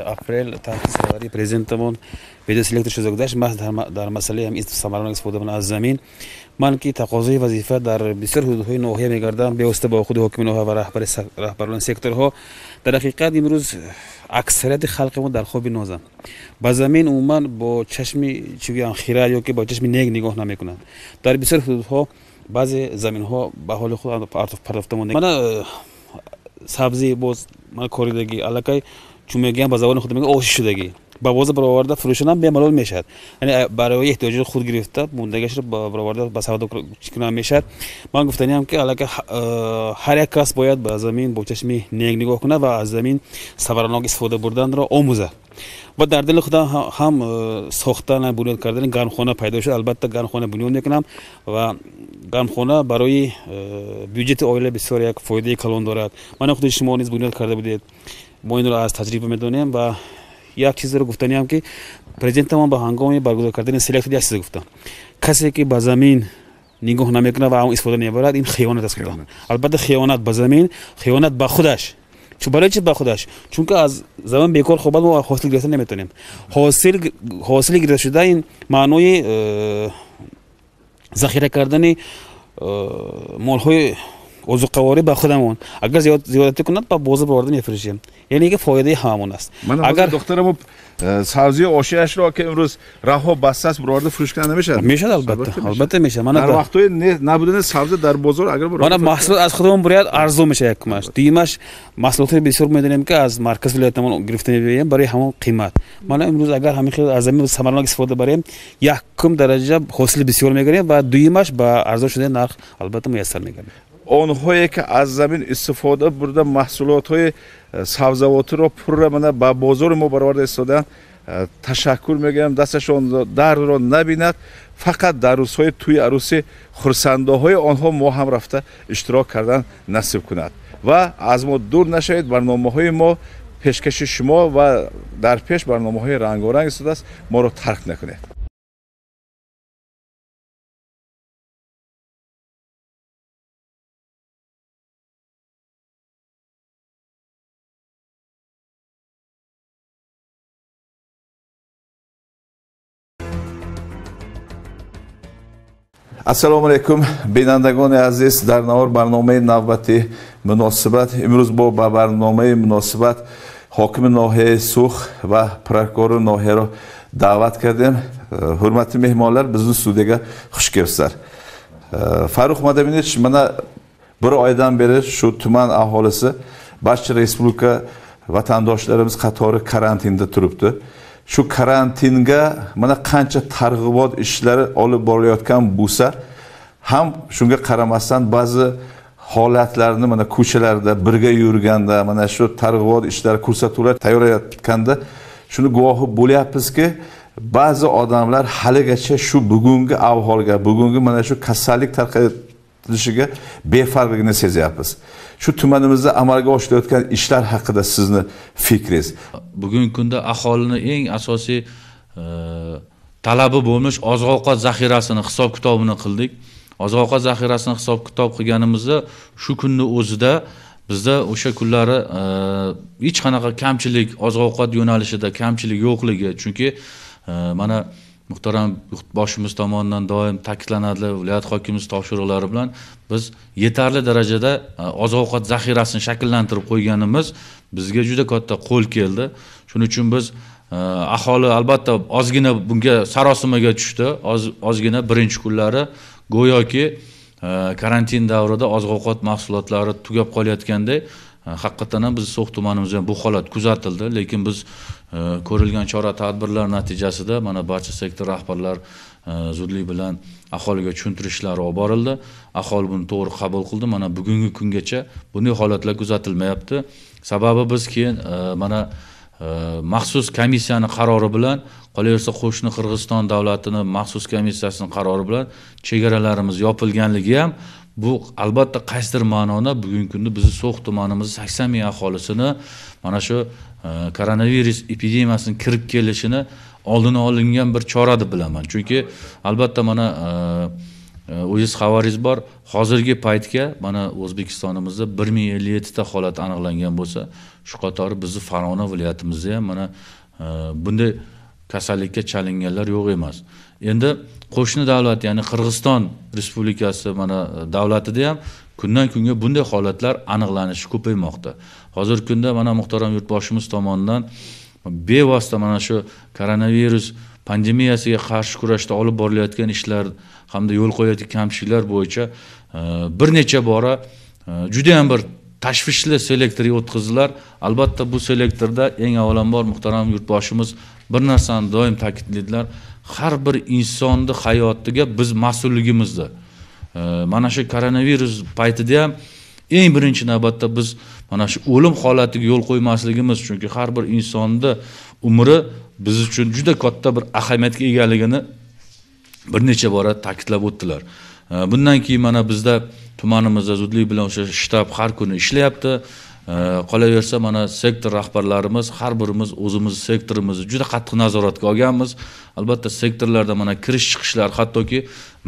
S9: اپریل تحت سرپرستی پرزیدنتمون ویدیو سلکت شده گذشت در مسئله هم ثمرناک استفاده از زمین. من که تقاضای وظیفه در بسیار حدودهای ناحیه می‌گردم به واسطه با خود حاکم ناحیه و رهبران سکتورها، در حقیقت امروز اکثریت خلق ما در خواب نازن. به زمین عموما با چشم چی خیره یا که با چشم نیک نگاه نمیکنند. در بسیار حدودها بعضی زمین‌ها به حال خود پرداخته مانده. من سبزی باز من کاریدگی الکی چون میگم به زبان خود میگم آش شدگی با باز برآورده فروشنم به ملال میشد، یعنی برای احتیاج خود گرفته موندگش رو برآورده به سودا کنم میشد. من گفتنی هم که الکی هر یک کس باید به زمین با چشم نیک نگاه کنه و از زمین ثمرناک استفاده بردن را آموزه و در دل خود هم ساختن بنیاد کردن گرمخانه پیدا شد. البته گرمخانه بنیاد میکنم و گرمخانه برای بودجه عائله بسیار یک فایده کلان دارد. من خود شما نیز بنیاد کرده بودید، ما این را از تجربه میدونیم. و یک چیز رو گفتنی هم که پرزیدنت ما به هنگام برگزار کردن سلکت یک چیز گفتم، کسی که به زمین نگاه نمیکنه و اون استفاده نمیبرد این خیانت است. البته خیانت به زمین، خیانت به خودش. چون برای چی به خودش؟ چون که از زمین بیکار خوبد ما حاصل گرفتن نمیتونیم. حاصل گرفته شده این معنای ذخیره کردن مالهای ازوقواری به خودمون، اگر زیادتی کند با بازار برآورده میفروشیم، یعنی که فایده همون است.
S1: من اگر دخترم سبزی آشیش را که امروز رها بسته است برآورده فروش کنه نمیشه؟
S9: میشه البته، البته میشه. من
S1: در وقتای نبودن سبزی در بازار اگر
S9: من محصول از خودمون برید ارزون میشه یکمش. دیمش محصولات بسیار میدونیم که از مرکز ولایتمون گرفته میبینیم برای همون قیمت. من امروز اگر همین خیلی از زمین ثمرناک استفاده بریم یکم درجه حاصل بسیار میگیریم و دویمش با ارزون شدن نرخ البته میسر میگیریم.
S1: آنهایی که از زمین استفاده برده محصولات های سبزوات را پر منه به بازار ما برآورده استادن تشکر میگم. دستشان درد را نبیند. فقط در روزهای توی عروسی خرسنده های آنها ما هم رفته اشتراک کردن نصیب کند و از ما دور نشوید. برنامه های ما پیشکش شما و در پیش برنامه های رنگارنگ است، ما را ترک نکنید. السلام علیکم بینندگان عزیز، در نوار برنامه نوبتی مناسبت امروز با برنامه مناسبت حاکم ناحیه سوخ و پرکار ناحیه را دعوت کردیم. hurmatli mehmonlar, bizni studiyaga xush kelibsizlar. Farruh Madaminich, mana bir oydan beri shu tuman aholisi barcha respublika vatandoshlarimiz qatori karantinda turibdi. Shu karantinga mana qancha targ'ibot ishlari olib borilayotgan bo'lsa ham shunga qaramasdan ba'zi holatlarni mana ko'chalarda birga yurganda mana shu targ'ibot ishlari ko'rsatuvlar tayyorlayotganda shuni guvohi bo'lyapmizki, ba'zi odamlar haligacha shu bugungi ahvolga, bugungi mana shu kasallik tarqalishiga befarqligini sezyapmiz. Shu tumanimizda amalga oshirilayotgan ishlar haqida sizni fikringiz?
S10: Bugungi kunda aholining eng asosiy talabi bo'lmish oziq-ovqat zaxirasini hisob-kitobini qildik. Oziq-ovqat zaxirasini hisob-kitob qilganimizda shu kunni o'zida bizda o'sha kunlari hech qanaqa kamchilik, oziq-ovqat yo'nalishida kamchilik yo'qligi, chunki mana muhtaram boshimiz tomonidan doim ta'kidlanadi, viloyat hokimimiz topshiriqlari bilan biz yetarli darajada oziq-ovqat zaxirasini shakllantirib qo'yganimiz bizga juda katta qo'l keldi. Shuning uchun biz aholi albatta ozgina bunga sarosimaga tushdi, ozgina birinchi kunlari go'yoki karantin davrida oziq-ovqat mahsulotlari tugab qolayotganda haqiqatan ham biz So'x tumanimizda bu holat kuzatildi, lekin biz ko'rilgan chora-tadbirlar natijasida mana barcha sektor rahbarlar zudlik bilan aholiga tushuntirishlar olib borildi. Aholi buni to'g'ri qabul qildi. Mana bugungi kungacha bunday holatlar kuzatilmayapti. Sababi biz keyin mana maxsus komissiyani qarori bilan, qolaversa qo'shni Qirg'iziston davlatini maxsus komissiyasining qarori bilan chegaralarimiz yopilganligi ham bu albatta qaysidir ma'noda bugungi kunda bizni So'x tumanimiz 80 ming aholisini mana shu koronavirus epidemiyasining kirib kelishini oldini olingan bir chora deb bilaman. Chunki albatta mana o'zingiz xabaringiz bor, hozirgi paytga mana O'zbekistonimizda 1057 ta holat aniqlangan bo'lsa, shu qatori bizni Farg'ona viloyatimizda ham mana bunday kasallikka chalinganlar yo'q emas. Endi qo'shni davlat, ya'ni Qirg'iziston Respublikasi mana davlatida ham kundan kunga bunday holatlar aniqlanishi ko'paymoqda. Hozirgi kunda mana muhtaram yurtboshimiz tomonidan bevosita mana shu koronavirus pandemiyasiga qarshi kurashda olib borilayotgan ishlar hamda yo'l qo'yayotgan kamchiliklar bo'yicha bir necha bora juda ham bir tashvishli selektor o'tkazdilar. Albatta bu selektorda eng avvalambor muhtaram yurtboshimiz bir narsani doim ta'kidlaydilar: har bir insonni hayotiga biz mas'ulligimizni. Mana shu koronavirus paytida ham eng birinchi navbatda biz mana shu o'lim holatiga yo'l qo'ymasligimiz, chunki har bir insonni umri biz uchun juda katta bir ahamiyatga egaligini bir necha bora ta'kidlab o'tdilar. Bundan keyin mana bizda tumanimizda zudlik bilan o'sha shtab har kuni ishlayapti. Qolaversa mana sektor rahbarlarimiz har birimiz o'zimiz sektorimizni juda qattiq nazoratga olganmiz. Albatta sektorlarda mana kirish chiqishlar, hattoki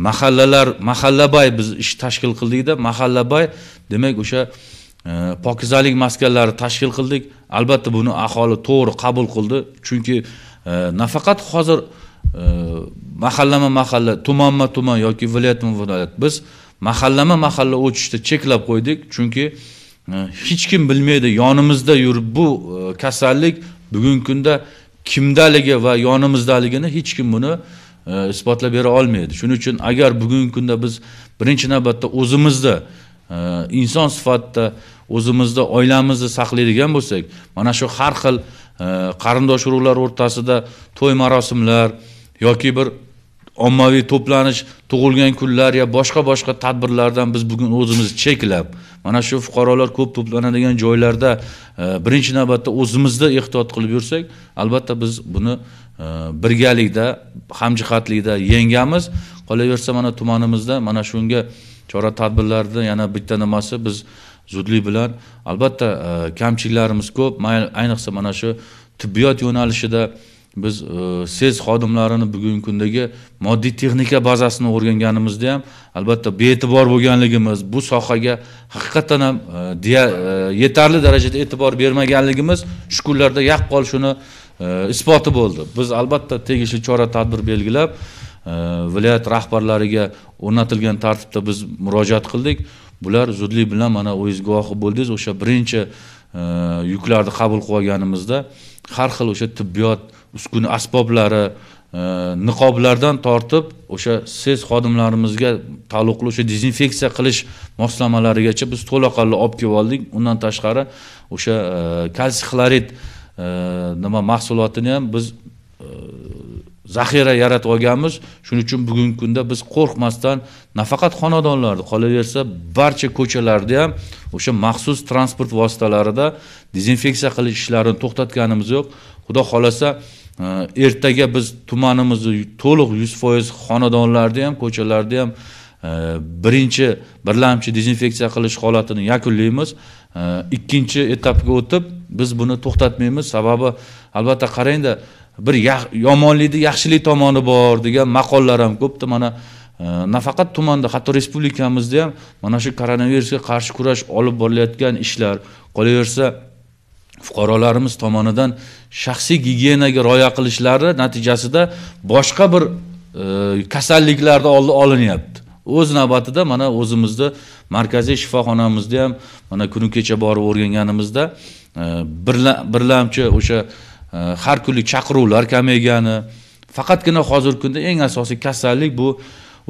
S10: mahallalar, mahallabay biz ish tashkil qildikda, mahallabay demak o'sha pokizalik maskanlari tashkil qildik. Albatta buni aholi to'g'ri qabul qildi, chunki nafaqat hozir mahallama mahalla, tumanma tuman yoki viloyatma viloyat, biz mahallama mahalla o'tishni cheklab qo'ydik, chunki hech kim bilmaydi yonimizda yurib bu kasallik bugungi kunda kimdaligi va yonimizdaligini hech kim buni isbotlab bera olmaydi. Shuning uchun agar bugungi kunda biz birinchi navbatda o'zimizda inson sifatida o'zimizda oilamizni saqlaydigan bo'lsak, mana shu har xil qarindosh urug'lar o'rtasida to'y marosimlar yoki bir ommaviy to'planish, tug'ilgan kunlar yo boshqa tadbirlardan biz bugun o'zimizni cheklab, mana shu fuqarolar ko'p to'planadigan joylarda birinchi navbatda o'zimizda ehtiyot qilib yursak, albatta biz buni birgalikda, hamjihatlikda yengamiz. Qolaversa mana tumanimizda mana shunga chora tadbirlarida yana bitta nimasi, biz zudlik bilan albatta kamchiliklarimiz ko'p, ayniqsa mana shu tibbiyot yo'nalishida biz SEZ xodimlarini bugungi kundagi moddiy texnika bazasini o'rganganimizda ham albatta bee'tibor bo'lganligimiz, bu sohaga haqiqatan ham yetarli darajada e'tibor bermaganligimiz shu kunlarda yaqqol shuni isboti bo'ldi. Biz albatta tegishli chora tadbir belgilab viloyat rahbarlariga o'rnatilgan tartibda biz murojaat qildik. Bular zudlik bilan mana o'zingiz guvohi bo'ldingiz, o'sha birinchi yuklarni qabul qilib olganimizda har xil o'sha tibbiyot uskuna asboblari, niqoblardan tortib o'sha SEZ xodimlarimizga taalluqli o'sha dezinfeksiya qilish moslamalarigacha biz to'laqonli olib kelib oldik. Undan tashqari o'sha kalsiy xlorid nima mahsulotini ham biz zaxira yaratib olganmiz. Shuning uchun bugungi kunda biz qo'rqmasdan nafaqat xonadonlarda, qolaversa barcha ko'chalarda ham o'sha maxsus transport vositalarida dezinfeksiya qilish ishlarini to'xtatganimiz yo'q. Xudo xolasa ertaga biz tumanimizni to'liq 100% xonadonlarda ham, ko'chalarda ham birinchi birlamchi dezinfeksiya qilish holatini yakunlaymiz. Ikkinchi etapga o'tib biz buni to'xtatmaymiz. Sababi albatta qarangda, bir yomonlikni yaxshilik tomoni bor degan maqollar ham ko'pda. Mana nafaqat tumanda, hatto respublikamizda ham mana shu koronavirusga qarshi kurash olib borilayotgan ishlar, qolaversa fuqarolarimiz tomonidan shaxsiy gigiyenaga rioya qilishlari natijasida boshqa bir kasalliklarni oldi olinyapti. O'z navbatida mana o'zimizda markaziy shifoxonamizda ham mana kuni kecha borib o'rganganimizda birlamchi o'sha har kunlik chaqiruvlar kamaygani, faqatgina hozirgi kunda eng asosiy kasallik bu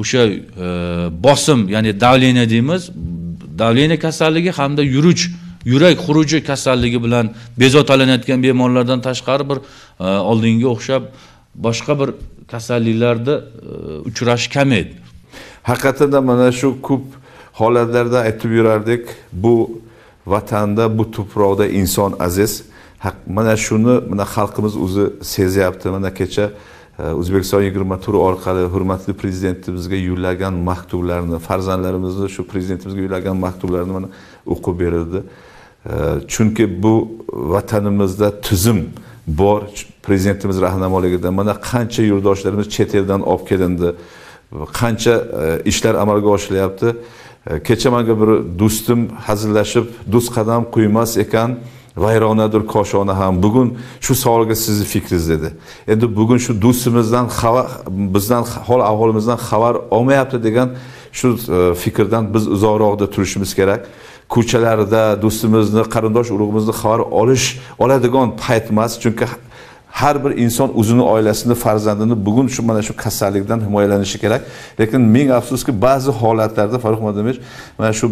S10: o'sha bosim, ya'ni давление deymiz, давление kasalligi hamda yurak xuruji kasalligi bilan bezovtalanayotgan bemorlardan tashqari bir oldingi o'xshab boshqa bir kasalliklarda uchrash kam edi.
S1: Haqiqatan mana shu ko'p holatlarda aytib yurardik, bu vatanda, bu tuproqda inson aziz. Mana shuni mana xalqimiz o'zi sezyapti. Mana kecha O'zbekiston 24 orqali hurmatli prezidentimizga yo'llagan maktublarni, farzandlarimizni shu prezidentimizga yo'llagan maktublarni mana o'qib berildi. Chunki bu vatanimizda tuzum bor, prezidentimiz rahnamoligida mana qancha yurtdoshlarimiz chet eldan olib kelindi, qancha ishlar amalga oshirilyapti. Kecha menga bir do'stim hazillashib, do'st qadam qo'ymas ekan, vayronadir koshona ham. Bugun shu savolga sizni fikringiz dedi. Endi bugun shu do'stimizdan bizdan hol ahvolimizdan xabar olmayapti degan shu fikrdan biz uzoqroqda turishimiz kerak. Ko'chalarda do'stimizni, qarindosh urug'imizni xabar oladigan payt emas, chunki har bir inson o'zini oilasini, farzandini bugun shu mana shu kasallikdan himoyalanishi kerak. Lekin ming afsuski ba'zi holatlarda Farruh Madamovich mana shu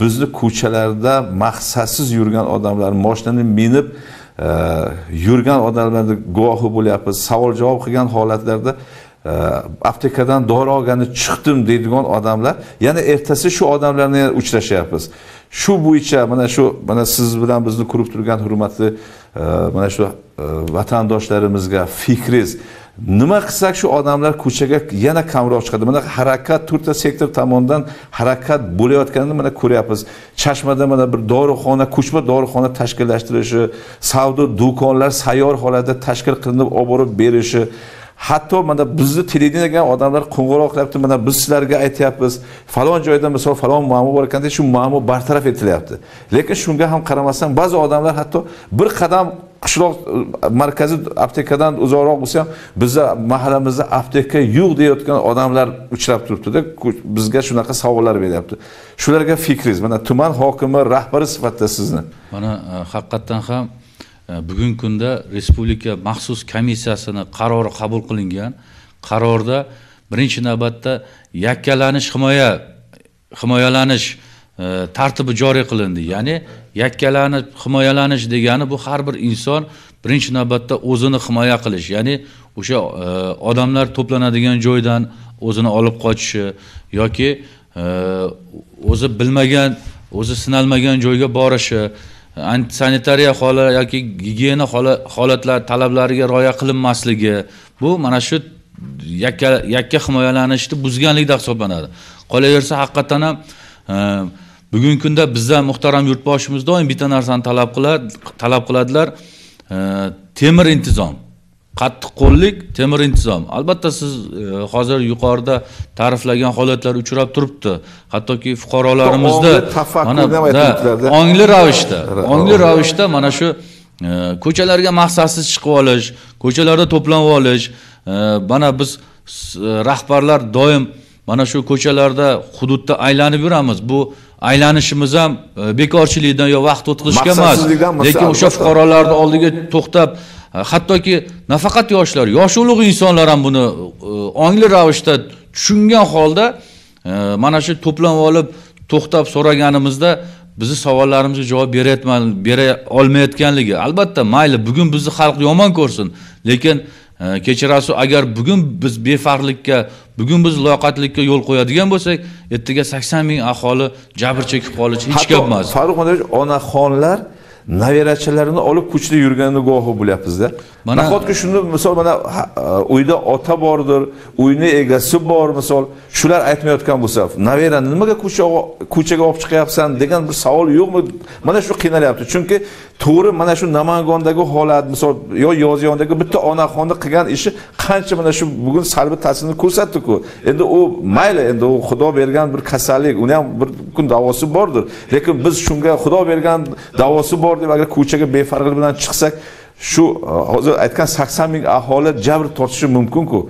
S1: bizni ko'chalarda maqsadsiz yurgan odamlar, mashinani minib yurgan odamlarni guvohi bo'lyapmiz. Savol javob qilgan holatlarda aptekadan dori olgani chiqdim deydigan odamlar, yana ertasi shu odamlarni uchrashyapmiz. Shu bo'yicha mana shu mana siz bilan bizni ko'rib turgan hurmatli mana shu vatandoshlarimizga fikringiz, nima qilsak shu odamlar ko'chaga yana kamroq chiqadi? Mana harakat to'rtta sektor tomonidan harakat bo'layotganini mana ko'ryapmiz. Chashmada mana bir dorixona, ko'chma dorixona tashkillashtirishi, savdo do'konlar sayyor holatda tashkil qilinib olib borib berishi, hatto mana bizni televideniyaga odamlar qo'ng'iroq qilyapti, mana biz sizlarga aytyapmiz, falon joyda misol falon muammo bor ekan, shu muammo bartaraf etilyapti. Lekin shunga ham qaramasdan ba'zi odamlar hatto bir qadam qishloq markaziy aptekadan uzoqroq bo'lsa ham bizda mahallamizda apteka yo'q deyotgan odamlar uchrab turibdi-da, bizga shunaqa savollar beryapti. Shularga fikringiz, mana tuman hokimi rahbari sifatida sizni.
S10: Mana haqiqatan ham bugungi kunda Respublika maxsus komissiyasini qarori qabul qilingan. Qarorda birinchi navbatda yakkalanish, himoyalanish tartibi joriy qilindi. Ya'ni yakkalanib himoyalanish degani bu har bir inson birinchi navbatda o'zini himoya qilish, ya'ni o'sha odamlar to'planadigan joydan o'zini olib qochishi yoki o'zi bilmagan, o'zi sinalmagan joyga borishi, antisanitariya holat yoki gigiyena holatlar talablariga rioya qilinmasligi, bu mana shu yakka himoyalanishni buzganlikda hisoblanadi. Qolaversa haqiqatan ham bugungi kunda bizdan muhtaram yurtboshimiz doim bitta narsani talab qiladilar, temir intizom, qattiqqo'llik, temir intizom. Albatta siz hozir yuqorida ta'riflagan holatlar uchrab turibdi. Hattoki fuqarolarimizda ongli ravishda mana shu ko'chalarga maqsadsiz chiqib olish, ko'chalarda to'planib olish, mana biz rahbarlar doim mana shu ko'chalarda, hududda aylanib yuramiz. Bu aylanishimiz ham bekorchilikdan yo vaqt o'tkazishga emas, lekin o'sha fuqarolarning oldiga to'xtab, hattoki nafaqat yoshlar, yoshi ulug' insonlar ham buni ongli ravishda tushungan holda mana shu to'planib olib to'xtab so'raganimizda bizni savollarimizga javob bera olmayotganligi. Albatta, mayli, bugun bizni xalq yomon ko'rsin, lekin kechirasiz, agar bugun biz befarqlikka, bugun biz loqatlikka yo'l qo'yadigan bo'lsak, ertaga 80 ming aholi jabr chekib qolishi hech gap emas.
S1: Farruh Madamovich, onaxonlar nevarachalarini olib ko'chada yurganini guvohi bo'lyapmiz-da. Nahotki shuni misol mana uyda ota bordir, uyni egasi bor misol, shular aytmayotgan bo'lsa, nevarani nimaga ko'chaga olib chiqyapsan degan bir savol yo'qmi? Mana shu qiynalyapti. Chunki to'g'ri mana shu Namangandagi holat misol yo Yoziyondagi bitta onaxonni qilgan ishi qancha mana shu bugun salbiy ta'sirini ko'rsatdi-ku. Endi u mayli, endi u Xudo bergan bir kasallik, uni ham bir kun davosi bordir. Lekin biz shunga Xudo bergan davosi bor deb agar ko'chaga befarqlik bilan chiqsak, shu hozir aytgan 80 ming aholi jabr tortishi mumkin-ku.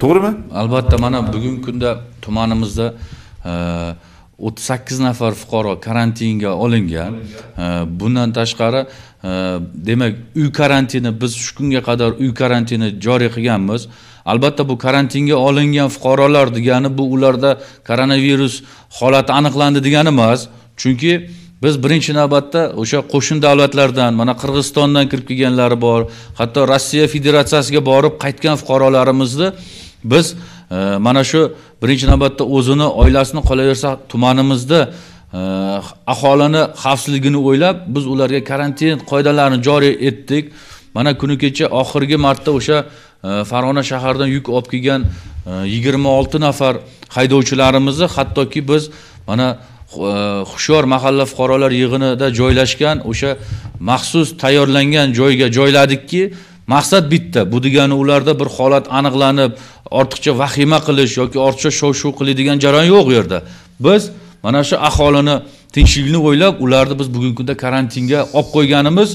S1: To'g'rimi?
S10: Albatta, mana bugungi kunda tumanimizda 38 nafar fuqaro karantinga olingan. Bundan tashqari, demak, uy karantini, biz shu kunga qadar uy karantini joriy qilganmiz. Albatta bu karantinga olingan fuqarolar degani bu ularda koronavirus holati aniqlandi degani emas. Chunki biz birinchi navbatda o'sha qo'shni davlatlardan, mana Qirg'izistondan kirib kelganlari bor, hatto Rossiya Federatsiyasiga borib qaytgan fuqarolarimizni biz mana shu birinchi navbatda o'zini oilasini qolaversa tumanimizda aholini xavfsizligini o'ylab biz ularga karantin qoidalarini joriy etdik. Mana kuni kecha oxirgi marta o'sha Farg'ona shaharidan yuk olib kelgan 26 nafar haydovchilarimizni hattoki biz mana Hushyor mahalla fuqarolar yig'inida joylashgan o'sha maxsus tayyorlangan joyga joyladikki, maqsad bitta. Bu degani ularda bir holat aniqlanib, ortiqcha vahima qilish yoki ortiqcha shov-shuv qiladigan jarayon yo'q u yerda. Biz mana shu aholini tinchligini o'ylab, ularni biz bugungi kunda karantinga olib qo'yganimiz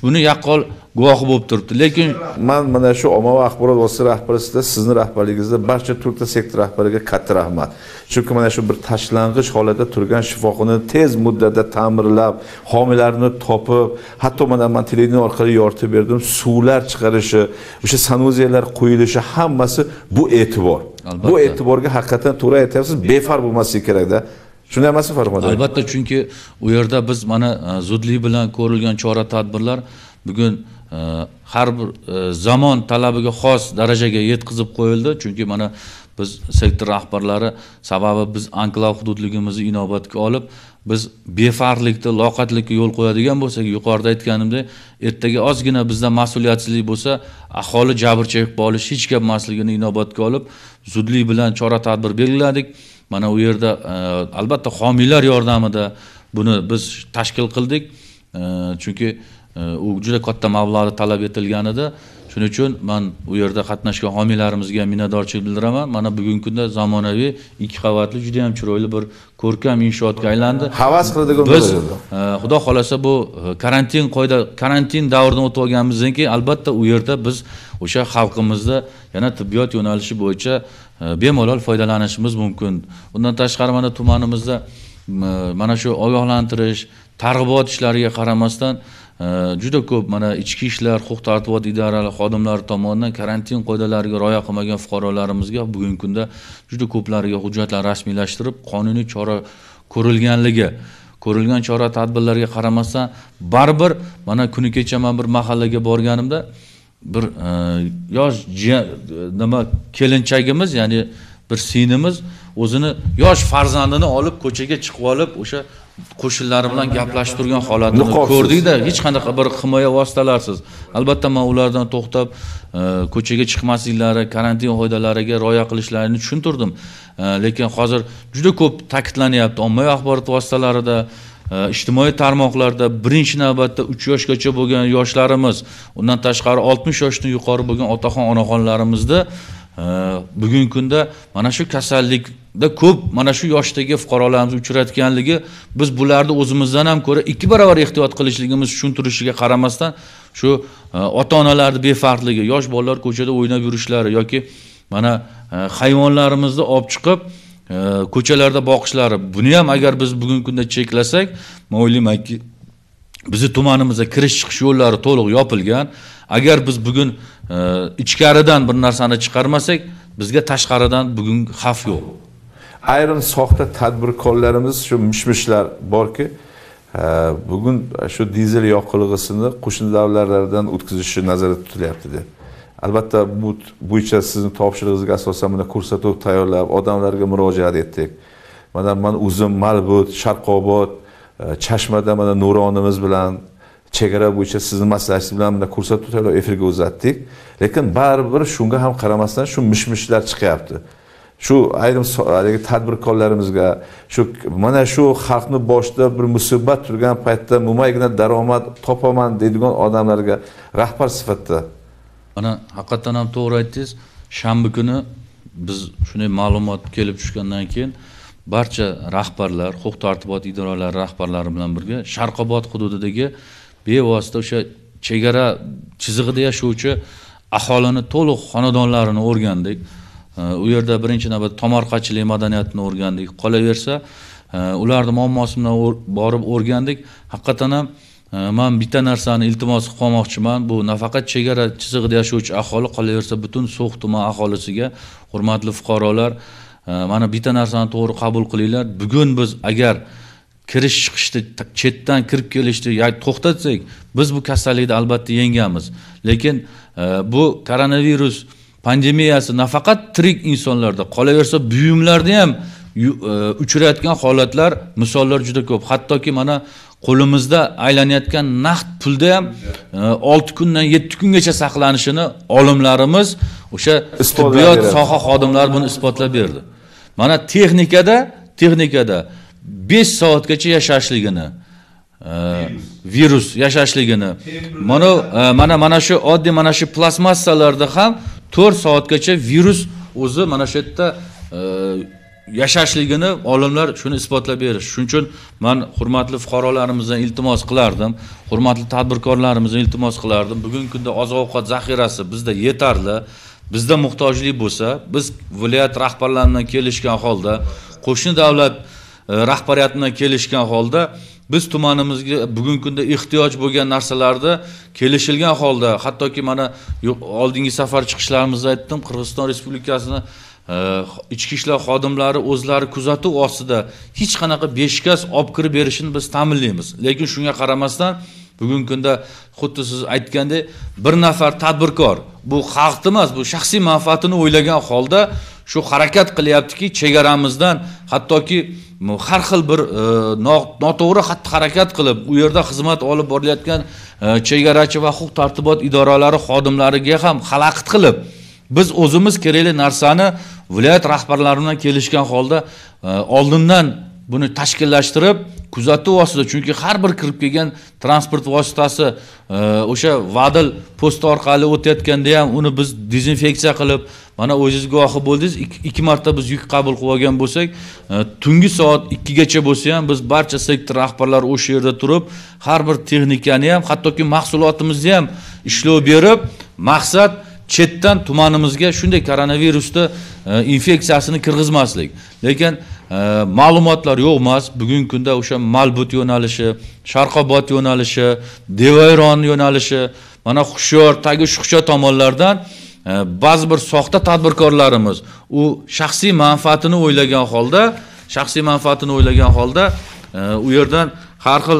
S10: buni yaqqol guvohi bo'lib turibdi. Lekin
S1: men mana shu ommaviy axborot vositalari rahbari sifatida sizni rahbarligingizda barcha to'rtta sektor rahbariga katta rahmat. Chunki mana shu bir tashlang'ich holatda turgan shifoxonani tez muddatda ta'mirlab, homiylarni topib, hatto mana men televideniye orqali yoritib berdim, suvlar chiqarishi, o'sha sanuzellar qo'yilishi hammasi bu e'tibor. Bu e'tiborga haqiqatan to'g'ri aytyapsiz, befarq bo'lmasligi kerakda. Shunday emasmi Farhod?
S10: Albatta, chunki u yerda biz mana zudlik bilan ko'rilgan chora tadbirlar bugun har bir zamon talabiga xos darajaga yetkazib qo'yildi. Chunki mana biz sektor rahbarlari sababi biz anklav hududligimizni inobatga olib, biz befarqlikda, loqatlikka yo'l qo'yadigan bo'lsak, yuqorida aytganimdek, ertaga ozgina bizda mas'uliyatsizlik bo'lsa, aholi jabr chekib qolishi hech gap emasligini inobatga olib, zudlik bilan chora tadbir belgiladik. Mana u yerda albatta homiylar yordamida buni biz tashkil qildik. Chunki u juda katta mablag'da talab etilgan edi. Shuning uchun men u yerda qatnashgan homiylarimizga minnatdorchilik bildiraman. Mana bugungi kunda zamonaviy 2 qavatli juda ham chiroyli bir ko'rkam inshootga aylandi.
S1: Havas qiladigan
S10: biz Xudo xolasa bu karantin davridan o'tib olganimizdan keyin albatta u yerda biz o'sha xalqimizda yana tibbiyot yo'nalishi bo'yicha bemalol foydalanishimiz mumkin. Undan tashqari mana tumanimizda mana shu ogohlantirish, targ'ibot ishlariga qaramasdan juda ko'p mana ichki ishlar, huquq tartibot idoralari xodimlari tomonidan karantin qoidalariga rioya qilmagan fuqarolarimizga bugungi kunda juda ko'plariga hujjatlar rasmiylashtirib, qonuniy chora ko'rilganligi, ko'rilgan chora tadbirlarga qaramasdan baribir mana kuni kecha men bir mahallaga borganimda bir yosh nima kelinchagimiz, ya'ni bir singlimiz o'zini yosh farzandini olib ko'chaga chiqib olib o'sha qo'shnilari bilan gaplashib turgan holatini ko'rdikda, hech qanaqa bir himoya vositalarsiz. Albatta men ulardan to'xtab ko'chaga chiqmasliklari, karantin qoidalariga rioya qilishlarini tushuntirdim. Lekin hozir juda ko'p ta'kidlanyapti ommaviy axborot vositalarida, ijtimoiy tarmoqlarda birinchi navbatda 3 yoshgacha bo'lgan yoshlarimiz, undan tashqari 60 yoshdan yuqori bo'lgan otaxon onaxonlarimizda bugungi kunda mana shu kasallikda ko'p mana shu yoshdagi fuqarolarimiz uchratganligi, biz bularni o'zimizdan ham ko'ra 2 barobar ehtiyot qilishligimiz tushuntirishiga qaramasdan shu ota-onalarning befarqligi, yosh bolalar ko'chada o'ynab yurishlari yoki mana hayvonlarimizni olib chiqib ko'chalarda boqishlari, buni ham agar biz bugungi kunda cheklasak, men o'ylaymanki bizni tumanimizda kirish chiqish yo'llari to'liq yopilgan. Agar biz bugun ichkaridan bir narsani chiqarmasak, bizga tashqaridan bugun xavf yo'q.
S1: Ayrim soxta tadbirkorlarimiz shu mishmishlar borki, bugun shu dizel yoqilg'isini qo'shni davlatlardan o'tkazishi nazarda tutilyapti deb. Albatta bu bo'yicha sizni topshirig'ingizga asosan buni ko'rsatuv tayyorlab, odamlarga murojaat etdik. Mana men o'zim Malbut, Sharqobod, Chashmada mana nuronimiz bilan chegara bo'yicha sizni maslahatingiz bilan buni ko'rsatuv tayyorlab efirga uzatdik. Lekin baribir shunga ham qaramasdan shu mishmishlar chiqyapti. Shu ayrim tadbirkorlarimizga shu mana shu xalqni boshida bir musibat turgan paytda mo'maygina daromad topaman deydigan odamlarga rahbar sifatida.
S10: Mana haqiqatan ham to'g'ri aytdingiz. Shanba kuni biz shunday ma'lumot kelib tushgandan keyin barcha rahbarlar, huquq tartibot idoralari rahbarlari bilan birga Sharqobod hududidagi bevosita o'sha chegara chizig'ida yashovchi aholini to'liq xonadonlarini o'rgandik. U yerda birinchi navbatda tomorqachilik madaniyatini o'rgandik. Qolaversa, ularning muammosi bilan borib o'rgandik. Haqiqatan ham Men bitta narsani iltimos qilib qolmoqchiman. Bu nafaqat chegara chizig'ida yashovchi aholi, qolaversa butun So'x tuman aholisiga, hurmatli fuqarolar, mana bitta narsani to'g'ri qabul qilinglar. Bugun biz agar kirish chiqishni, chetdan kirib kelishni to'xtatsak, biz bu kasallikni albatta yengamiz. Lekin bu koronavirus pandemiyasi nafaqat tirik insonlarda, qolaversa buyumlarda ham uchrayotgan holatlar, misollar juda ko'p. Hattoki mana qo'limizda aylanayotgan naqd pulda ham 6 kundan 7 kungacha saqlanishini olimlarimiz, o'sha tibbiyot soha xodimlari buni isbotlab berdi. Mana texnikada 5 soatgacha yashashligini, virus yashashligini, mana shu oddiy mana shu plastmassalarda ham 4 soatgacha virus o'zi mana shu yerda yashashligini olimlar shuni isbotlab berish. Shuning uchun men hurmatli fuqarolarimizdan iltimos qilardim, hurmatli tadbirkorlarimizdan iltimos qilardim. Bugungi kunda oziq-ovqat zaxirasi bizda yetarli. Bizda muhtojlik bo'lsa, biz viloyat rahbarlari bilan kelishgan holda, qo'shni davlat rahbariyati bilan kelishgan holda biz tumanimizga bugungi kunda ehtiyoj bo'lgan narsalarni kelishilgan holda, hattoki mana oldingi safar chiqishlarimizda aytdim, Qirg'iziston Respublikasini ichki ishlar xodimlari o'zlari kuzatuv ostida hech qanaqa beshkaz olib kirib berishini biz ta'minlaymiz. Lekin shunga qaramasdan bugungi kunda xuddi siz aytgandek bir nafar tadbirkor, bu xalqni emas, bu shaxsiy manfaatini o'ylagan holda shu harakat qilyaptiki, chegaramizdan hattoki har xil bir noto'g'ri xatti-harakat qilib, u yerda xizmat olib borilayotgan chegarachi va huquq tartibot idoralari xodimlariga ham xalaqit qilib, biz o'zimiz kerakli narsani viloyat rahbarlari bilan kelishgan holda oldindan buni tashkillashtirib, kuzatuv ostida, chunki har bir kirib kelgan transport vositasi o'sha Vadil posti orqali o'tayotganda ham uni biz dezinfeksiya qilib, mana o'zingiz guvohi bo'ldingiz, 2 marta biz yuk qabul qilib olgan bo'lsak, tungi soat 2 gacha bo'lsa ham biz barcha sektor rahbarlari o'sha yerda turib, har bir texnikani ham, hattoki mahsulotimizni ham ishlov berib, maqsad chetdan tumanimizga shunday koronavirusni infeksiyasini kirgizmaslik. Lekin ma'lumotlar yo'q emas. Bugungi kunda o'sha Malbut yo'nalishi, Sharqobod yo'nalishi, Devayron yo'nalishi, mana Hushyor, tagi Shuxcha tomonlardan ba'zi bir soxta tadbirkorlarimiz u shaxsiy manfaatini o'ylagan holda, u yerdan har xil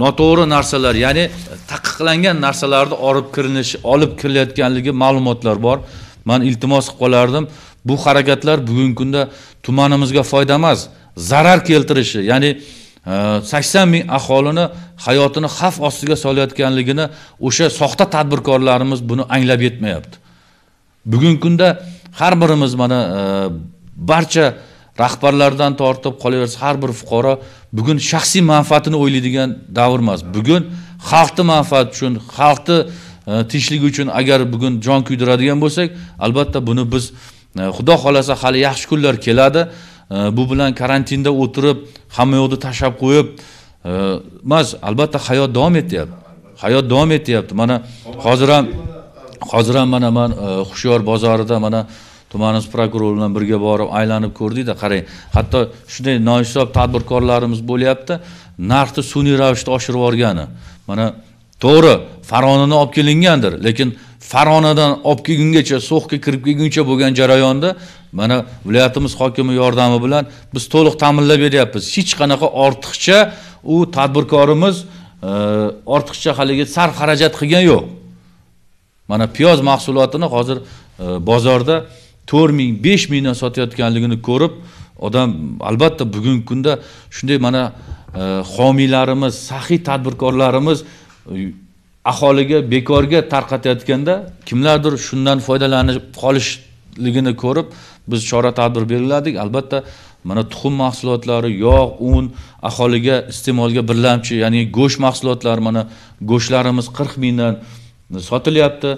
S10: noto'g'ri narsalar, ya'ni taqiqlangan narsalarni olib kirilayotganligi ma'lumotlar bor. Men iltimos qilib qolardim, bu harakatlar bugungi kunda tumanimizga foyda emas, zarar keltirishi, ya'ni 80 ming aholini hayotini xavf ostiga solayotganligini o'sha soxta tadbirkorlarimiz buni anglab yetmayapti. Bugungi kunda har birimiz mana barcha rahbarlardan tortib qolaversa har bir fuqaro bugun shaxsiy manfaatini o'ylaydigan davr emas. Bugun xalqni manfaati uchun, xalqni tinchligi uchun agar bugun jon kuydiradigan bo'lsak, albatta buni biz Xudo xolasa hali yaxshi kunlar keladi. Bu bilan karantinda o'tirib, hamma yoqni tashlab qo'yib emas, albatta hayot davom etyapti. Hayot davom etyapti. Mana hozir ham mana men Hushyor bozorida mana tumanimiz prokurori bilan birga borib aylanib ko'rdikda, qarang, hatto shunday nohisob tadbirkorlarimiz bo'lyapti, narxni sun'iy ravishda oshirib yuborgani. Mana to'g'ri, Farg'onadan olib kelingandir, lekin Farg'onadan olib kelgungacha, So'xga kirib kelguncha bo'lgan jarayonda mana viloyatimiz hokimi yordami bilan biz to'liq ta'minlab beryapmiz. Hech qanaqa ortiqcha u tadbirkorimiz ortiqcha haligi sarf xarajat qilgan yo'q. Mana piyoz mahsulotini hozir bozorda 4 ming, 5 mingdan sotayotganligini ko'rib, odam albatta bugungi kunda shunday mana homiylarimiz, saxiy tadbirkorlarimiz aholiga bekorga tarqatayotganda kimlardir shundan foydalanib qolishligini ko'rib, biz chora tadbir belgiladik. Albatta mana tuxum mahsulotlari, yog', un aholiga iste'molga birlamchi, ya'ni go'sht mahsulotlari, mana go'shtlarimiz 40 mingdan sotilyapti.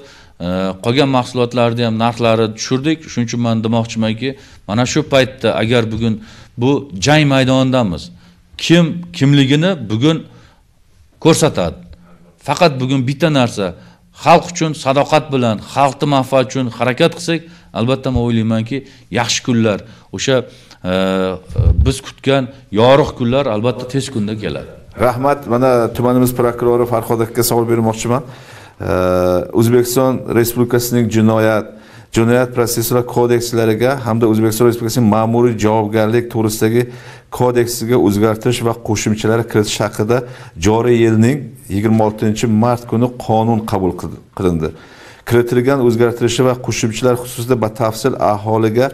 S10: Qolgan mahsulotlarni ham narxlari tushirdik. Shuning uchun men demoqchimanki, mana shu paytda agar bugun bu jang maydonidamiz, kim kimligini bugun ko'rsatadi. Faqat bugun bitta narsa, xalq uchun sadoqat bilan, xalqni manfaati uchun harakat qilsak, albatta men o'ylaymanki, yaxshi kunlar, o'sha biz kutgan yorug' kunlar albatta tez kunda keladi.
S1: Rahmat. Mana tumanimiz prokurori Farhod akaga savol bermoqchiman. O'zbekiston Respublikasining jinoyat protsessual kodekslariga hamda O'zbekiston Respublikasining ma'muriy javobgarlik to'g'risidagi kodeksiga o'zgartirish va qo'shimchalar kiritish haqida joriy yilning 26-mart kuni qonun qabul qilindi. Kiritilgan o'zgartirish va qo'shimchalar xususida batafsil aholiga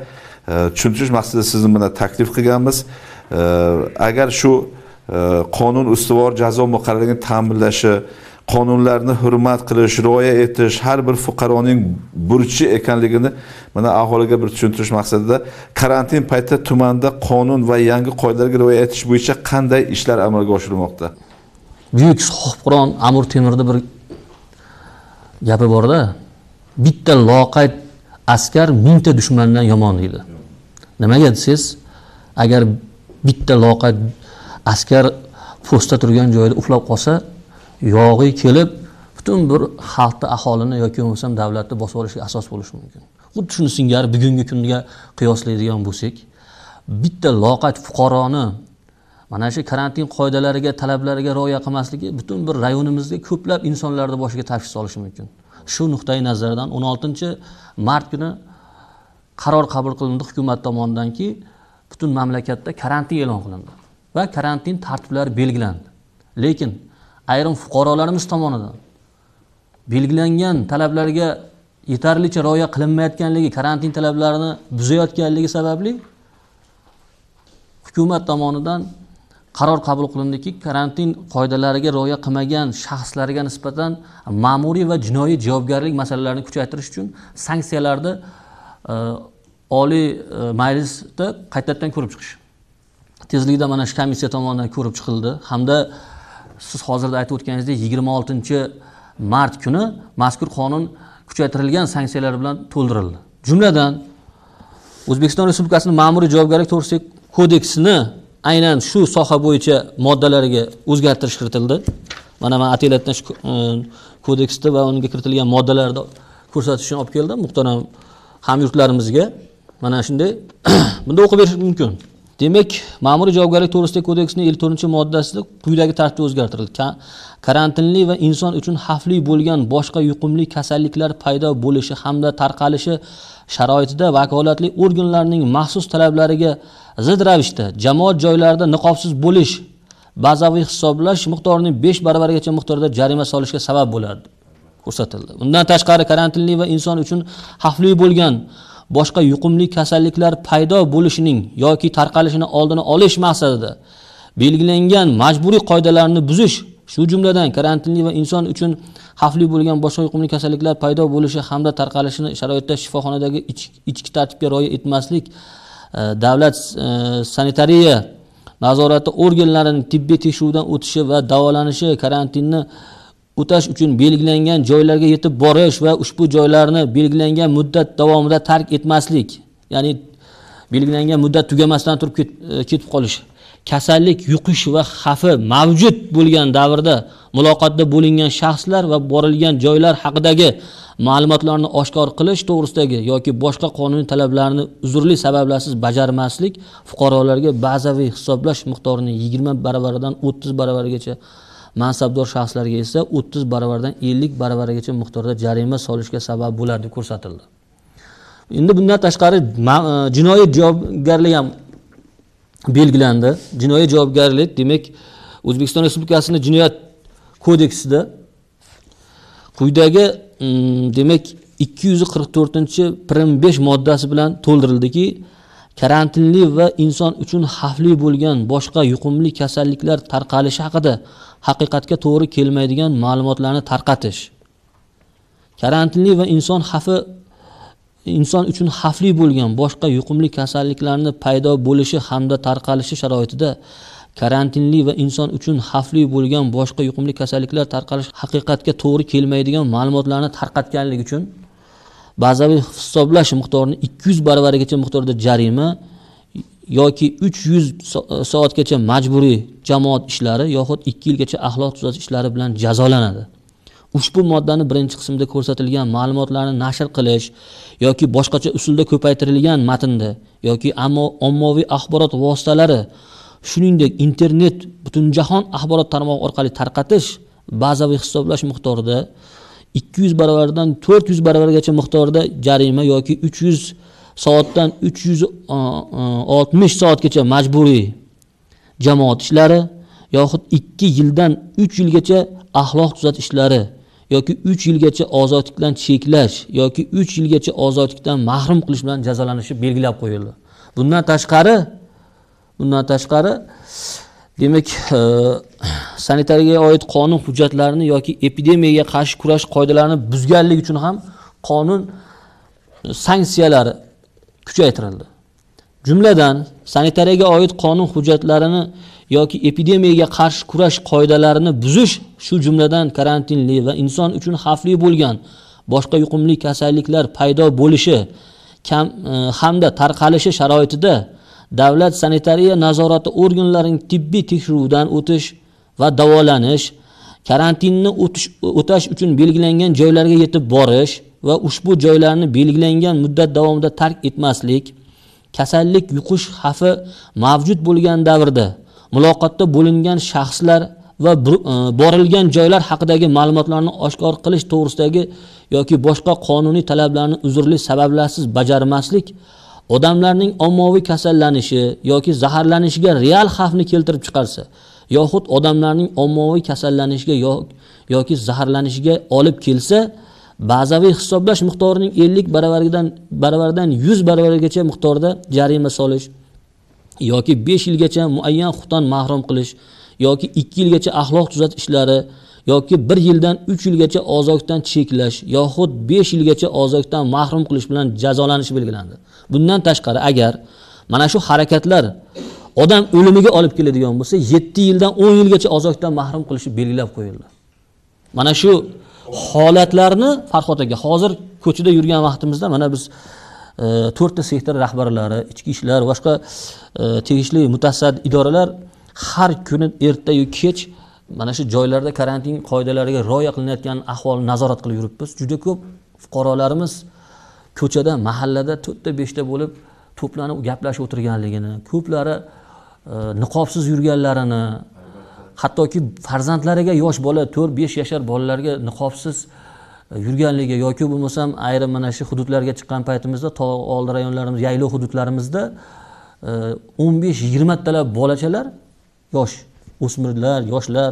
S1: tushuntirish maqsadida sizni mana taklif qilganmiz. Agar shu qonun ustuvor jazo muqarrarligini ta'minlashi, qonunlarni hurmat qilish, rioya etish har bir fuqaroning burchi ekanligini mana aholiga bir tushuntirish maqsadida karantin paytida tumanda qonun va yangi qoidalarga rioya etish bo'yicha qanday ishlar amalga oshirilmoqda?
S11: Buyuk Sohibqiron Amir Temurda bir gapi borda, bitta loqayd askar mingta dushmandan yomon deydi. Nimaga desangiz, agar bitta loqayd askar postda turgan joyida uxlab qolsa, yog'iy kelib butun bir xalqni, aholini yoki bo'lmasam davlatni bosib olishga asos bo'lishi mumkin. Xuddi shuni singari bugungi kunga qiyoslaydigan bo'lsak, bitta loqayd fuqaroni mana shu karantin qoidalariga, talablariga rioya qilmasligi butun bir rayonimizda ko'plab insonlarning boshiga tashvish solishi mumkin. Shu nuqtai nazardan 16-mart kuni qaror qabul qilindi hukumat tomonidanki, butun mamlakatda karantin e'lon qilindi va karantin tartiblari belgilandi. Lekin ayrim fuqarolarimiz tomonidan belgilangan talablarga yetarlicha rioya qilinmayotganligi, karantin talablarini buzayotganligi sababli hukumat tomonidan qaror qabul qilindiki, karantin qoidalariga rioya qilmagan shaxslarga nisbatan ma'muriy va jinoiy javobgarlik masalalarini kuchaytirish uchun sanksiyalarni Oliy Majlisda qaytadan ko'rib chiqish. Tezlikda mana shu komissiya tomonidan ko'rib chiqildi hamda siz hozirda aytib o'tganingizdek 26-mart kuni mazkur qonun kuchaytirilgan sanksiyalar bilan to'ldirildi. Jumladan, O'zbekiston Respublikasining ma'muriy javobgarlik to'g'risidagi kodeksini aynan shu soha bo'yicha moddalariga o'zgartirish kiritildi. Mana men ataylabdan shu kodeksda va unga kiritilgan moddalarni ko'rsatish uchun olib keldim muhtaram hamyurtlarimizga. Mana shunday bunda o'qib berish mumkin. Demak, ma'muriy javobgarlik to'g'risidagi kodeksning 54-moddasida quyidagi tartibda o'zgartirildi. Karantinli va inson uchun xavfli bo'lgan boshqa yuqumli kasalliklar paydo bo'lishi hamda tarqalishi sharoitida vakolatli organlarning maxsus talablariga zid ravishda jamoat joylarida niqobsiz bo'lish bazaviy hisoblash miqdorining 5 baravarigacha miqdorda jarima solishga sabab bo'ladi ko'rsatildi. Bundan tashqari, karantinli va inson uchun xavfli bo'lgan boshqa yuqumli kasalliklar paydo bo'lishining yoki tarqalishini oldini olish maqsadida belgilangan majburiy qoidalarni buzish, shu jumladan karantinli va inson uchun xavfli bo'lgan boshqa yuqumli kasalliklar paydo bo'lishi hamda tarqalishini sharoitda shifoxonadagi ichki tartibga rioya etmaslik, davlat sanitariya nazorati organlarining tibbiy tekshiruvdan o'tishi va davolanishi, karantinni o'tash uchun belgilangan joylarga yetib borish va ushbu joylarni belgilangan muddat davomida tark etmaslik, ya'ni belgilangan muddat tugamasdan turib ketib qolish, kasallik yuqish va xavfi mavjud bo'lgan davrda muloqotda bo'lingan shaxslar va borilgan joylar haqidagi ma'lumotlarni oshkor qilish to'g'risidagi yoki boshqa qonuniy talablarni uzrli sabablarsiz bajarmaslik fuqarolarga bazaviy hisoblash miqdorini 20 baravaridan 30 baravarigacha, mansabdor shaxslarga esa 30 baravaridan 50 baravarigacha miqdorda jarima solishga sabab bo'ladi deb ko'rsatildi. Endi bundan tashqari jinoiy javobgarlik ham belgilandi. Jinoiy javobgarlik, demak, O'zbekiston Respublikasining Jinoyat kodeksida quyidagi, demak, 244-1.5 moddasi bilan to'ldirildiki, karantinli va inson uchun xavfli bo'lgan boshqa yuqumli kasalliklar tarqalishi haqida haqiqatga to'g'ri kelmaydigan ma'lumotlarni tarqatish, karantinli va inson uchun xavfli bo'lgan boshqa yuqumli kasalliklarni paydo bo'lishi hamda tarqalishi sharoitida karantinli va inson uchun xavfli bo'lgan boshqa yuqumli kasalliklar tarqalishi haqiqatga to'g'ri kelmaydigan ma'lumotlarni tarqatganlik uchun bazaviy hisoblash miqdorini 200 baravarigacha miqdorda jarima yoki 300 soatgacha majburiy jamoat ishlari yoxud 2 yilgacha axloq tuzatish ishlari bilan jazolanadi. Ushbu moddani birinchi qismida ko'rsatilgan ma'lumotlarni nashr qilish yoki boshqacha usulda ko'paytirilgan matnda yoki ommaviy axborot vositalari, shuningdek internet butunjahon axborot tarmog'i orqali tarqatish bazaviy hisoblash miqdorida 200 barobardan 400 barobargacha miqdorda jarima yoki 300 soatdan 360 soatgacha majburiy jamoat ishlari yoxud 2 yildan 3 yilgacha axloq tuzatish ishlari yoki 3 yilgacha ozodlikdan cheklash yoki 3 yilgacha ozodlikdan mahrum qilish bilan jazolanishi belgilab qo'yildi. Bundan tashqari demak, sanitariyaga oid qonun hujjatlarini yoki epidemiyaga qarshi kurash qoidalarini buzganlik uchun ham qonun sanksiyalari kuchaytirildi. Jumladan, sanitariyaga oid qonun hujjatlarini yoki epidemiyaga qarshi kurash qoidalarini buzish, shu jumladan karantinli va inson uchun xavfli bo'lgan boshqa yuqumli kasalliklar paydo bo'lishi hamda tarqalishi sharoitida davlat sanitariya nazorati organlarining tibbiy tekshiruvdan o'tish va davolanish, karantinni o'tash uchun belgilangan joylarga yetib borish va ushbu joylarni belgilangan muddat davomida tark etmaslik, kasallik yuqish xavfi mavjud bo'lgan davrda muloqotda bo'lingan shaxslar va borilgan joylar haqidagi ma'lumotlarni oshkor qilish to'g'risidagi yoki boshqa qonuniy talablarni uzrli sabablarsiz bajarmaslik odamlarning ommaviy kasallanishi yoki zaharlanishiga real xavfni keltirib chiqarsa yoxud odamlarning ommaviy kasallanishiga yoki zaharlanishiga olib kelsa, bazaviy hisoblash miqdorining 50 baravaridan 100 baravarigacha miqdorda jarima solish yoki 5 yilgacha muayyan huquqdan mahrum qilish yoki 2 yilgacha axloq tuzatish ishlari yoki 1 yildan 3 yilgacha ozodlikdan cheklash yoxud 5 yilgacha ozodlikdan mahrum qilish bilan jazolanishi belgilandi. Bundan tashqari, agar mana shu harakatlar odam o'limiga olib keladigan bo'lsa, 7 yildan 10 yilgacha ozodlikdan mahrum qilishi belgilab qo'yildi. Mana shu holatlarni Farhod aka, hozir ko'chada yurgan vaqtimizda mana biz 4 ta sektor rahbarlari, ichki ishlar, boshqa tegishli mutasaddi idoralar har kuni erta-yu kech mana shu joylarda karantin qoidalariga rioya qilinayotgan ahvolni nazorat qilib yuribmiz. Juda ko'p fuqarolarimiz ko'chada, mahallada 4 ta 5 ta bo'lib to'planib gaplashib o'tirganligini, ko'plari niqobsiz yurganlarini, hattoki farzandlariga, yosh bola 4-5 yashar bolalarga niqobsiz yurganligi yoki bo'lmasam ayrim mana shu hududlarga chiqqan paytimizda, tog' oldi rayonlarimiz, yaylov hududlarimizda 15-20 talab bolachalar, yosh o'smirlar, yoshlar,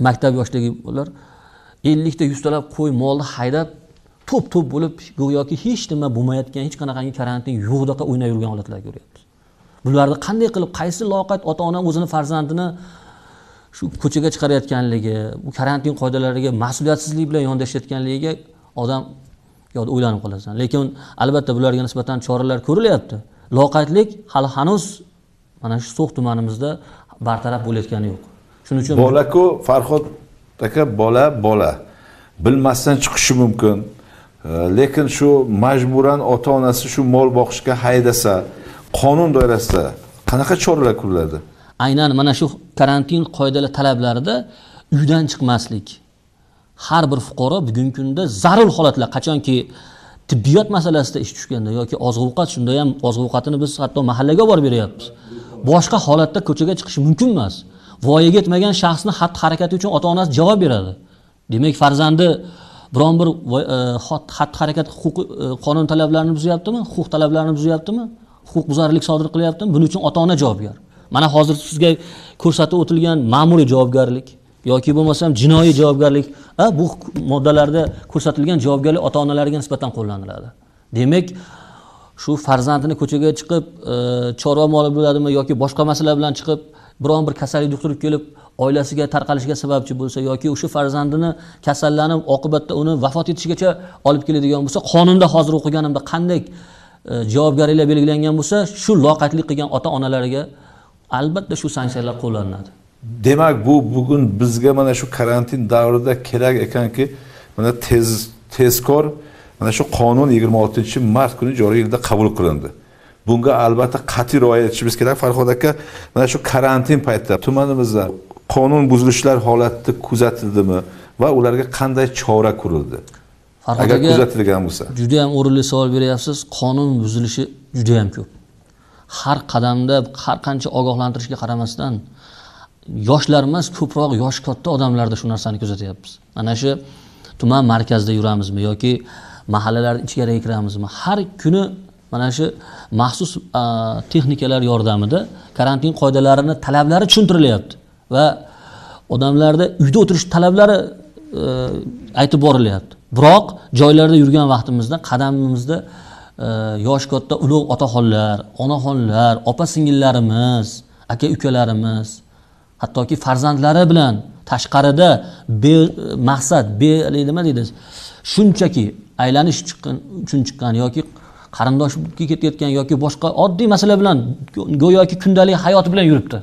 S11: maktab yoshidagi bolalar 50 ta 100 talab qo'y molni haydab to'p-to'p bo'lib, go'yoki hech nima bo'lmayotgan, hech qanaqangi karantin yo'qdaqa o'ynab yurgan holatlar ko'ryapmiz. Bularni qanday qilib, qaysi loqayd ota-ona o'zini farzandini shu ko'chaga chiqarayotganligi, bu karantin qoidalariga mas'uliyatsizlik bilan yondashayotganligiga odam o'ylanib qolasan. Lekin albatta bularga nisbatan choralar ko'rilyapti. Loqaydlik hali hanuz mana shu So'x tumanimizda bartaraf bo'layotgani yo'q. Shuning uchun
S1: bola-ku Farhod aka, bola bilmasdan chiqishi mumkin. Lekin shu majburan ota-onasi shu mol boqishga haydasa, qonun doirasida qanaqa choralar ko'riladi?
S11: Aynan mana shu karantin qoidalari talablarida uydan chiqmaslik. Har bir fuqaro bugungi kunda zarur holatlar, qachonki tibbiyot masalasida ish tushganda yoki oziq-ovqat, shunda ham oziq-ovqatini biz hatto mahallaga olib borib beryapmiz. Boshqa holatda ko'chaga chiqishi mumkin emas. Voyaga yetmagan shaxsni xatti-harakati uchun ota-onasi javob beradi. Demak, farzandi biron bir xatti-harakat huquq qonun talablarini buzyaptimi, huquq talablarini buzyaptimi, huquqbuzarlik sodir qilyaptimi? Buning uchun ota-ona javobgar. Mana hozir sizga ko'rsatib o'tilgan ma'muriy javobgarlik yoki bo'lmasam jinoiy javobgarlik, bu moddalarda ko'rsatilgan javobgarlik ota-onalarga nisbatan qo'llaniladi. Demak, shu farzandini ko'chaga chiqib, chorva moli bo'ladimi yoki boshqa masala bilan chiqib, biron bir kasallik yuqtirib kelib, oilasiga tarqalishiga sababchi bo'lsa yoki o'sha farzandini kasallanib, oqibatda uni vafot etishigacha olib keladigan bo'lsa, qonunda hozir o'qiganimda qanday javobgarliklar belgilangan bo'lsa, shu loqaydlik qilgan ota-onalarga albatta shu sanksiyalar qo'llaniladi.
S1: Demak, bu bugun bizga mana shu karantin davrida kerak ekanki, mana tezkor mana shu qonun 26-mart kuni joriy yilda qabul qilindi. Bunga albatta qat'iy rioya etishimiz kerak. Farhod aka, mana shu karantin paytida tumanimizda qonun buzilishlar holati kuzatildimi va ularga qanday chora ko'rildi? Agar kuzatilgan bo'lsa.
S11: Juda ham o'rinli savol beryapsiz. Qonun buzilishi juda ham ko'p. Har qadamda har qancha ogohlantirishga qaramasdan yoshlar emas, ko'proq yosh katta odamlarda shu narsani kuzatyapmiz. Mana shu tuman markazida yuramizmi yoki mahallalar ichkariga kiramizmi, har kuni mana shu maxsus texnikalar yordamida karantin qoidalarini talablari tushuntirilyapti va odamlarda uyda o'tirish talablari aytib borilyapti. Biroq joylarda yurgan vaqtimizda qadamimizda yosh katta ulug' otaxonlar, onaxonlar, opa singillarimiz, aka ukalarimiz, hattoki farzandlari bilan tashqarida bemaqsad, nima deydi, shunchaki aylanish uchun chiqqan yoki qarindoshga ketayotgan yoki boshqa oddiy masala bilan go'yoki kundalik hayoti bilan yuribdi.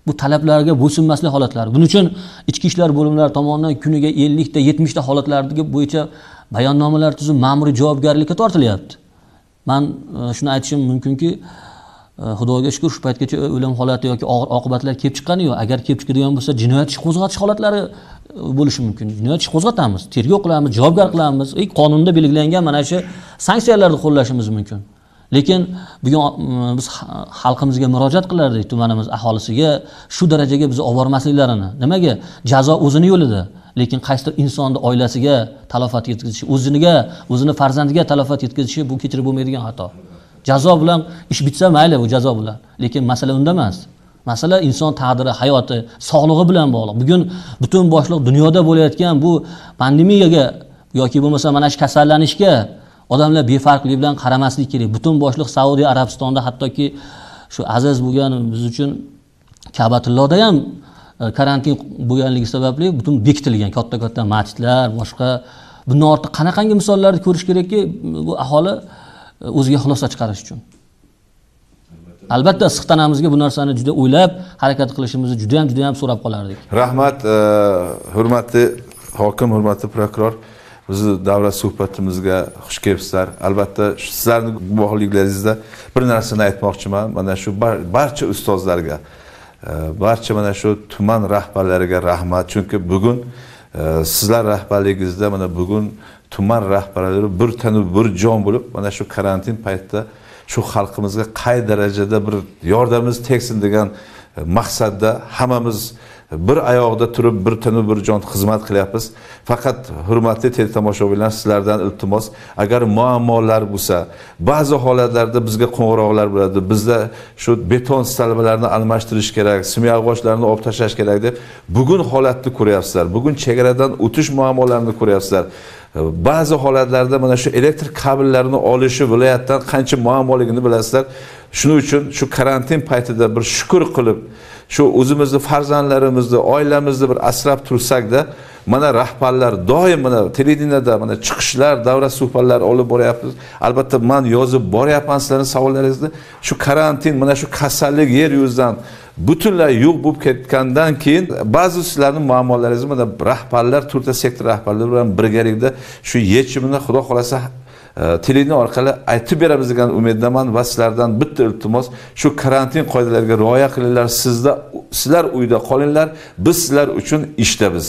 S11: Bu talablarga bo'ysunmaslik holatlari. Buning uchun ichki ishlar bo'limlari tomonidan kuniga 50 ta 70 ta holatlarga bo'yicha bayonnomalar tuzib ma'muriy javobgarlikka tortilyapti. Men shuni aytishim mumkinki, Xudoga shukr, shu paytgacha o'lim holati yoki og'ir oqibatlar kelib chiqqani yo'q. Agar kelib chiqadigan bo'lsa, jinoyat ishi qo'zg'atish holatlari bo'lishi mumkin. Jinoyat ishi qo'zg'atamiz, tergov qilamiz, javobgar qilamiz. Qonunda belgilangan mana shu sanksiyalarni qo'llashimiz mumkin. Lekin bugun biz xalqimizga murojaat qilardik, tumanimiz aholisiga shu darajaga bizni olib bormasliklarini. Nimaga? Jazo o'zini yo'lida, lekin qaysidir insonni oilasiga talofat yetkazishi, o'ziniga, o'zini farzandiga talofat yetkazishi bu kechirib bo'lmaydigan xato. Jazo bilan ish bitsa mayli, bu jazo bilan. Lekin masala unda emas. Masala inson taqdiri, hayoti, sog'lig'i bilan bog'liq. Bugun butun boshliq dunyoda bo'layotgan bu pandemiyaga yoki bo'lmasa mana shu kasallanishga odamlar befarqlik bilan qaramaslik kerak. Butun boshliq Saudiya Arabistonda, hattoki shu aziz bo'lgan biz uchun Ka'batullohda ham karantin bo'lganligi sababli butun bekitilgan katta-katta masjidlar, boshqa. Bundan ortiq qanaqangi misollarni ko'rish kerakki, bu aholi o'ziga xulosa chiqarish uchun. Albatta issiq tanamizga bu narsani juda o'ylab harakat qilishimizni juda ham so'rab qolardik.
S1: Rahmat, hurmatli hokim, hurmatli prokuror. Bizni davlat suhbatimizga xush kelibsizlar. Albatta sizlarning guvohliklaringizda bir narsani aytmoqchiman. Mana shu barcha ustozlarga, barcha mana shu tuman rahbarlariga rahmat. Chunki bugun sizlar rahbarligingizda mana bugun tuman rahbarlari bir tanu bir jon bo'lib mana shu karantin paytida shu xalqimizga qay darajada bir yordamimiz tegsin degan maqsadda hammamiz bir oyoqda turib bir tanu bir jon xizmat qilyapmiz. Faqat hurmatli teletomoshabinlar, sizlardan iltimos, agar muammolar bo'lsa, ba'zi holatlarda bizga qo'ng'iroqlar bo'ladi. Bizda shu beton stalbalarni almashtirish kerak, simyog'ochlarni olib tashlash kerak deb bugun holatni ko'ryapsizlar. Bugun chegaradan o'tish muammolarini ko'ryapsizlar. Ba'zi holatlarda mana shu elektr kabellarini olishi viloyatdan qancha muammoligini bilasizlar. Shuning uchun shu karantin paytida bir shukr qilib, shu o'zimizni farzandlarimizni, oilamizni bir asrab tursakda, mana rahbarlar doim mana televideniyada mana chiqishlar, davra suhbatlar olib boryapmiz. Albatta men yozib boryapman sizlarning savollaringizni. Shu karantin, mana shu kasallik yer yuzidan butunlay yo'q bo'lib ketgandan keyin ba'zi sizlarning muammolaringizni mana rahbarlar, to'rtta sektor rahbarlari bilan birgalikda shu yechimini Xudo xolasa televideniya orqali aytib beramiz degan umiddaman va sizlardan bitta iltimos, shu karantin qoidalariga rioya qilinglar. Sizlar uyda qolinglar, biz sizlar uchun ishdamiz.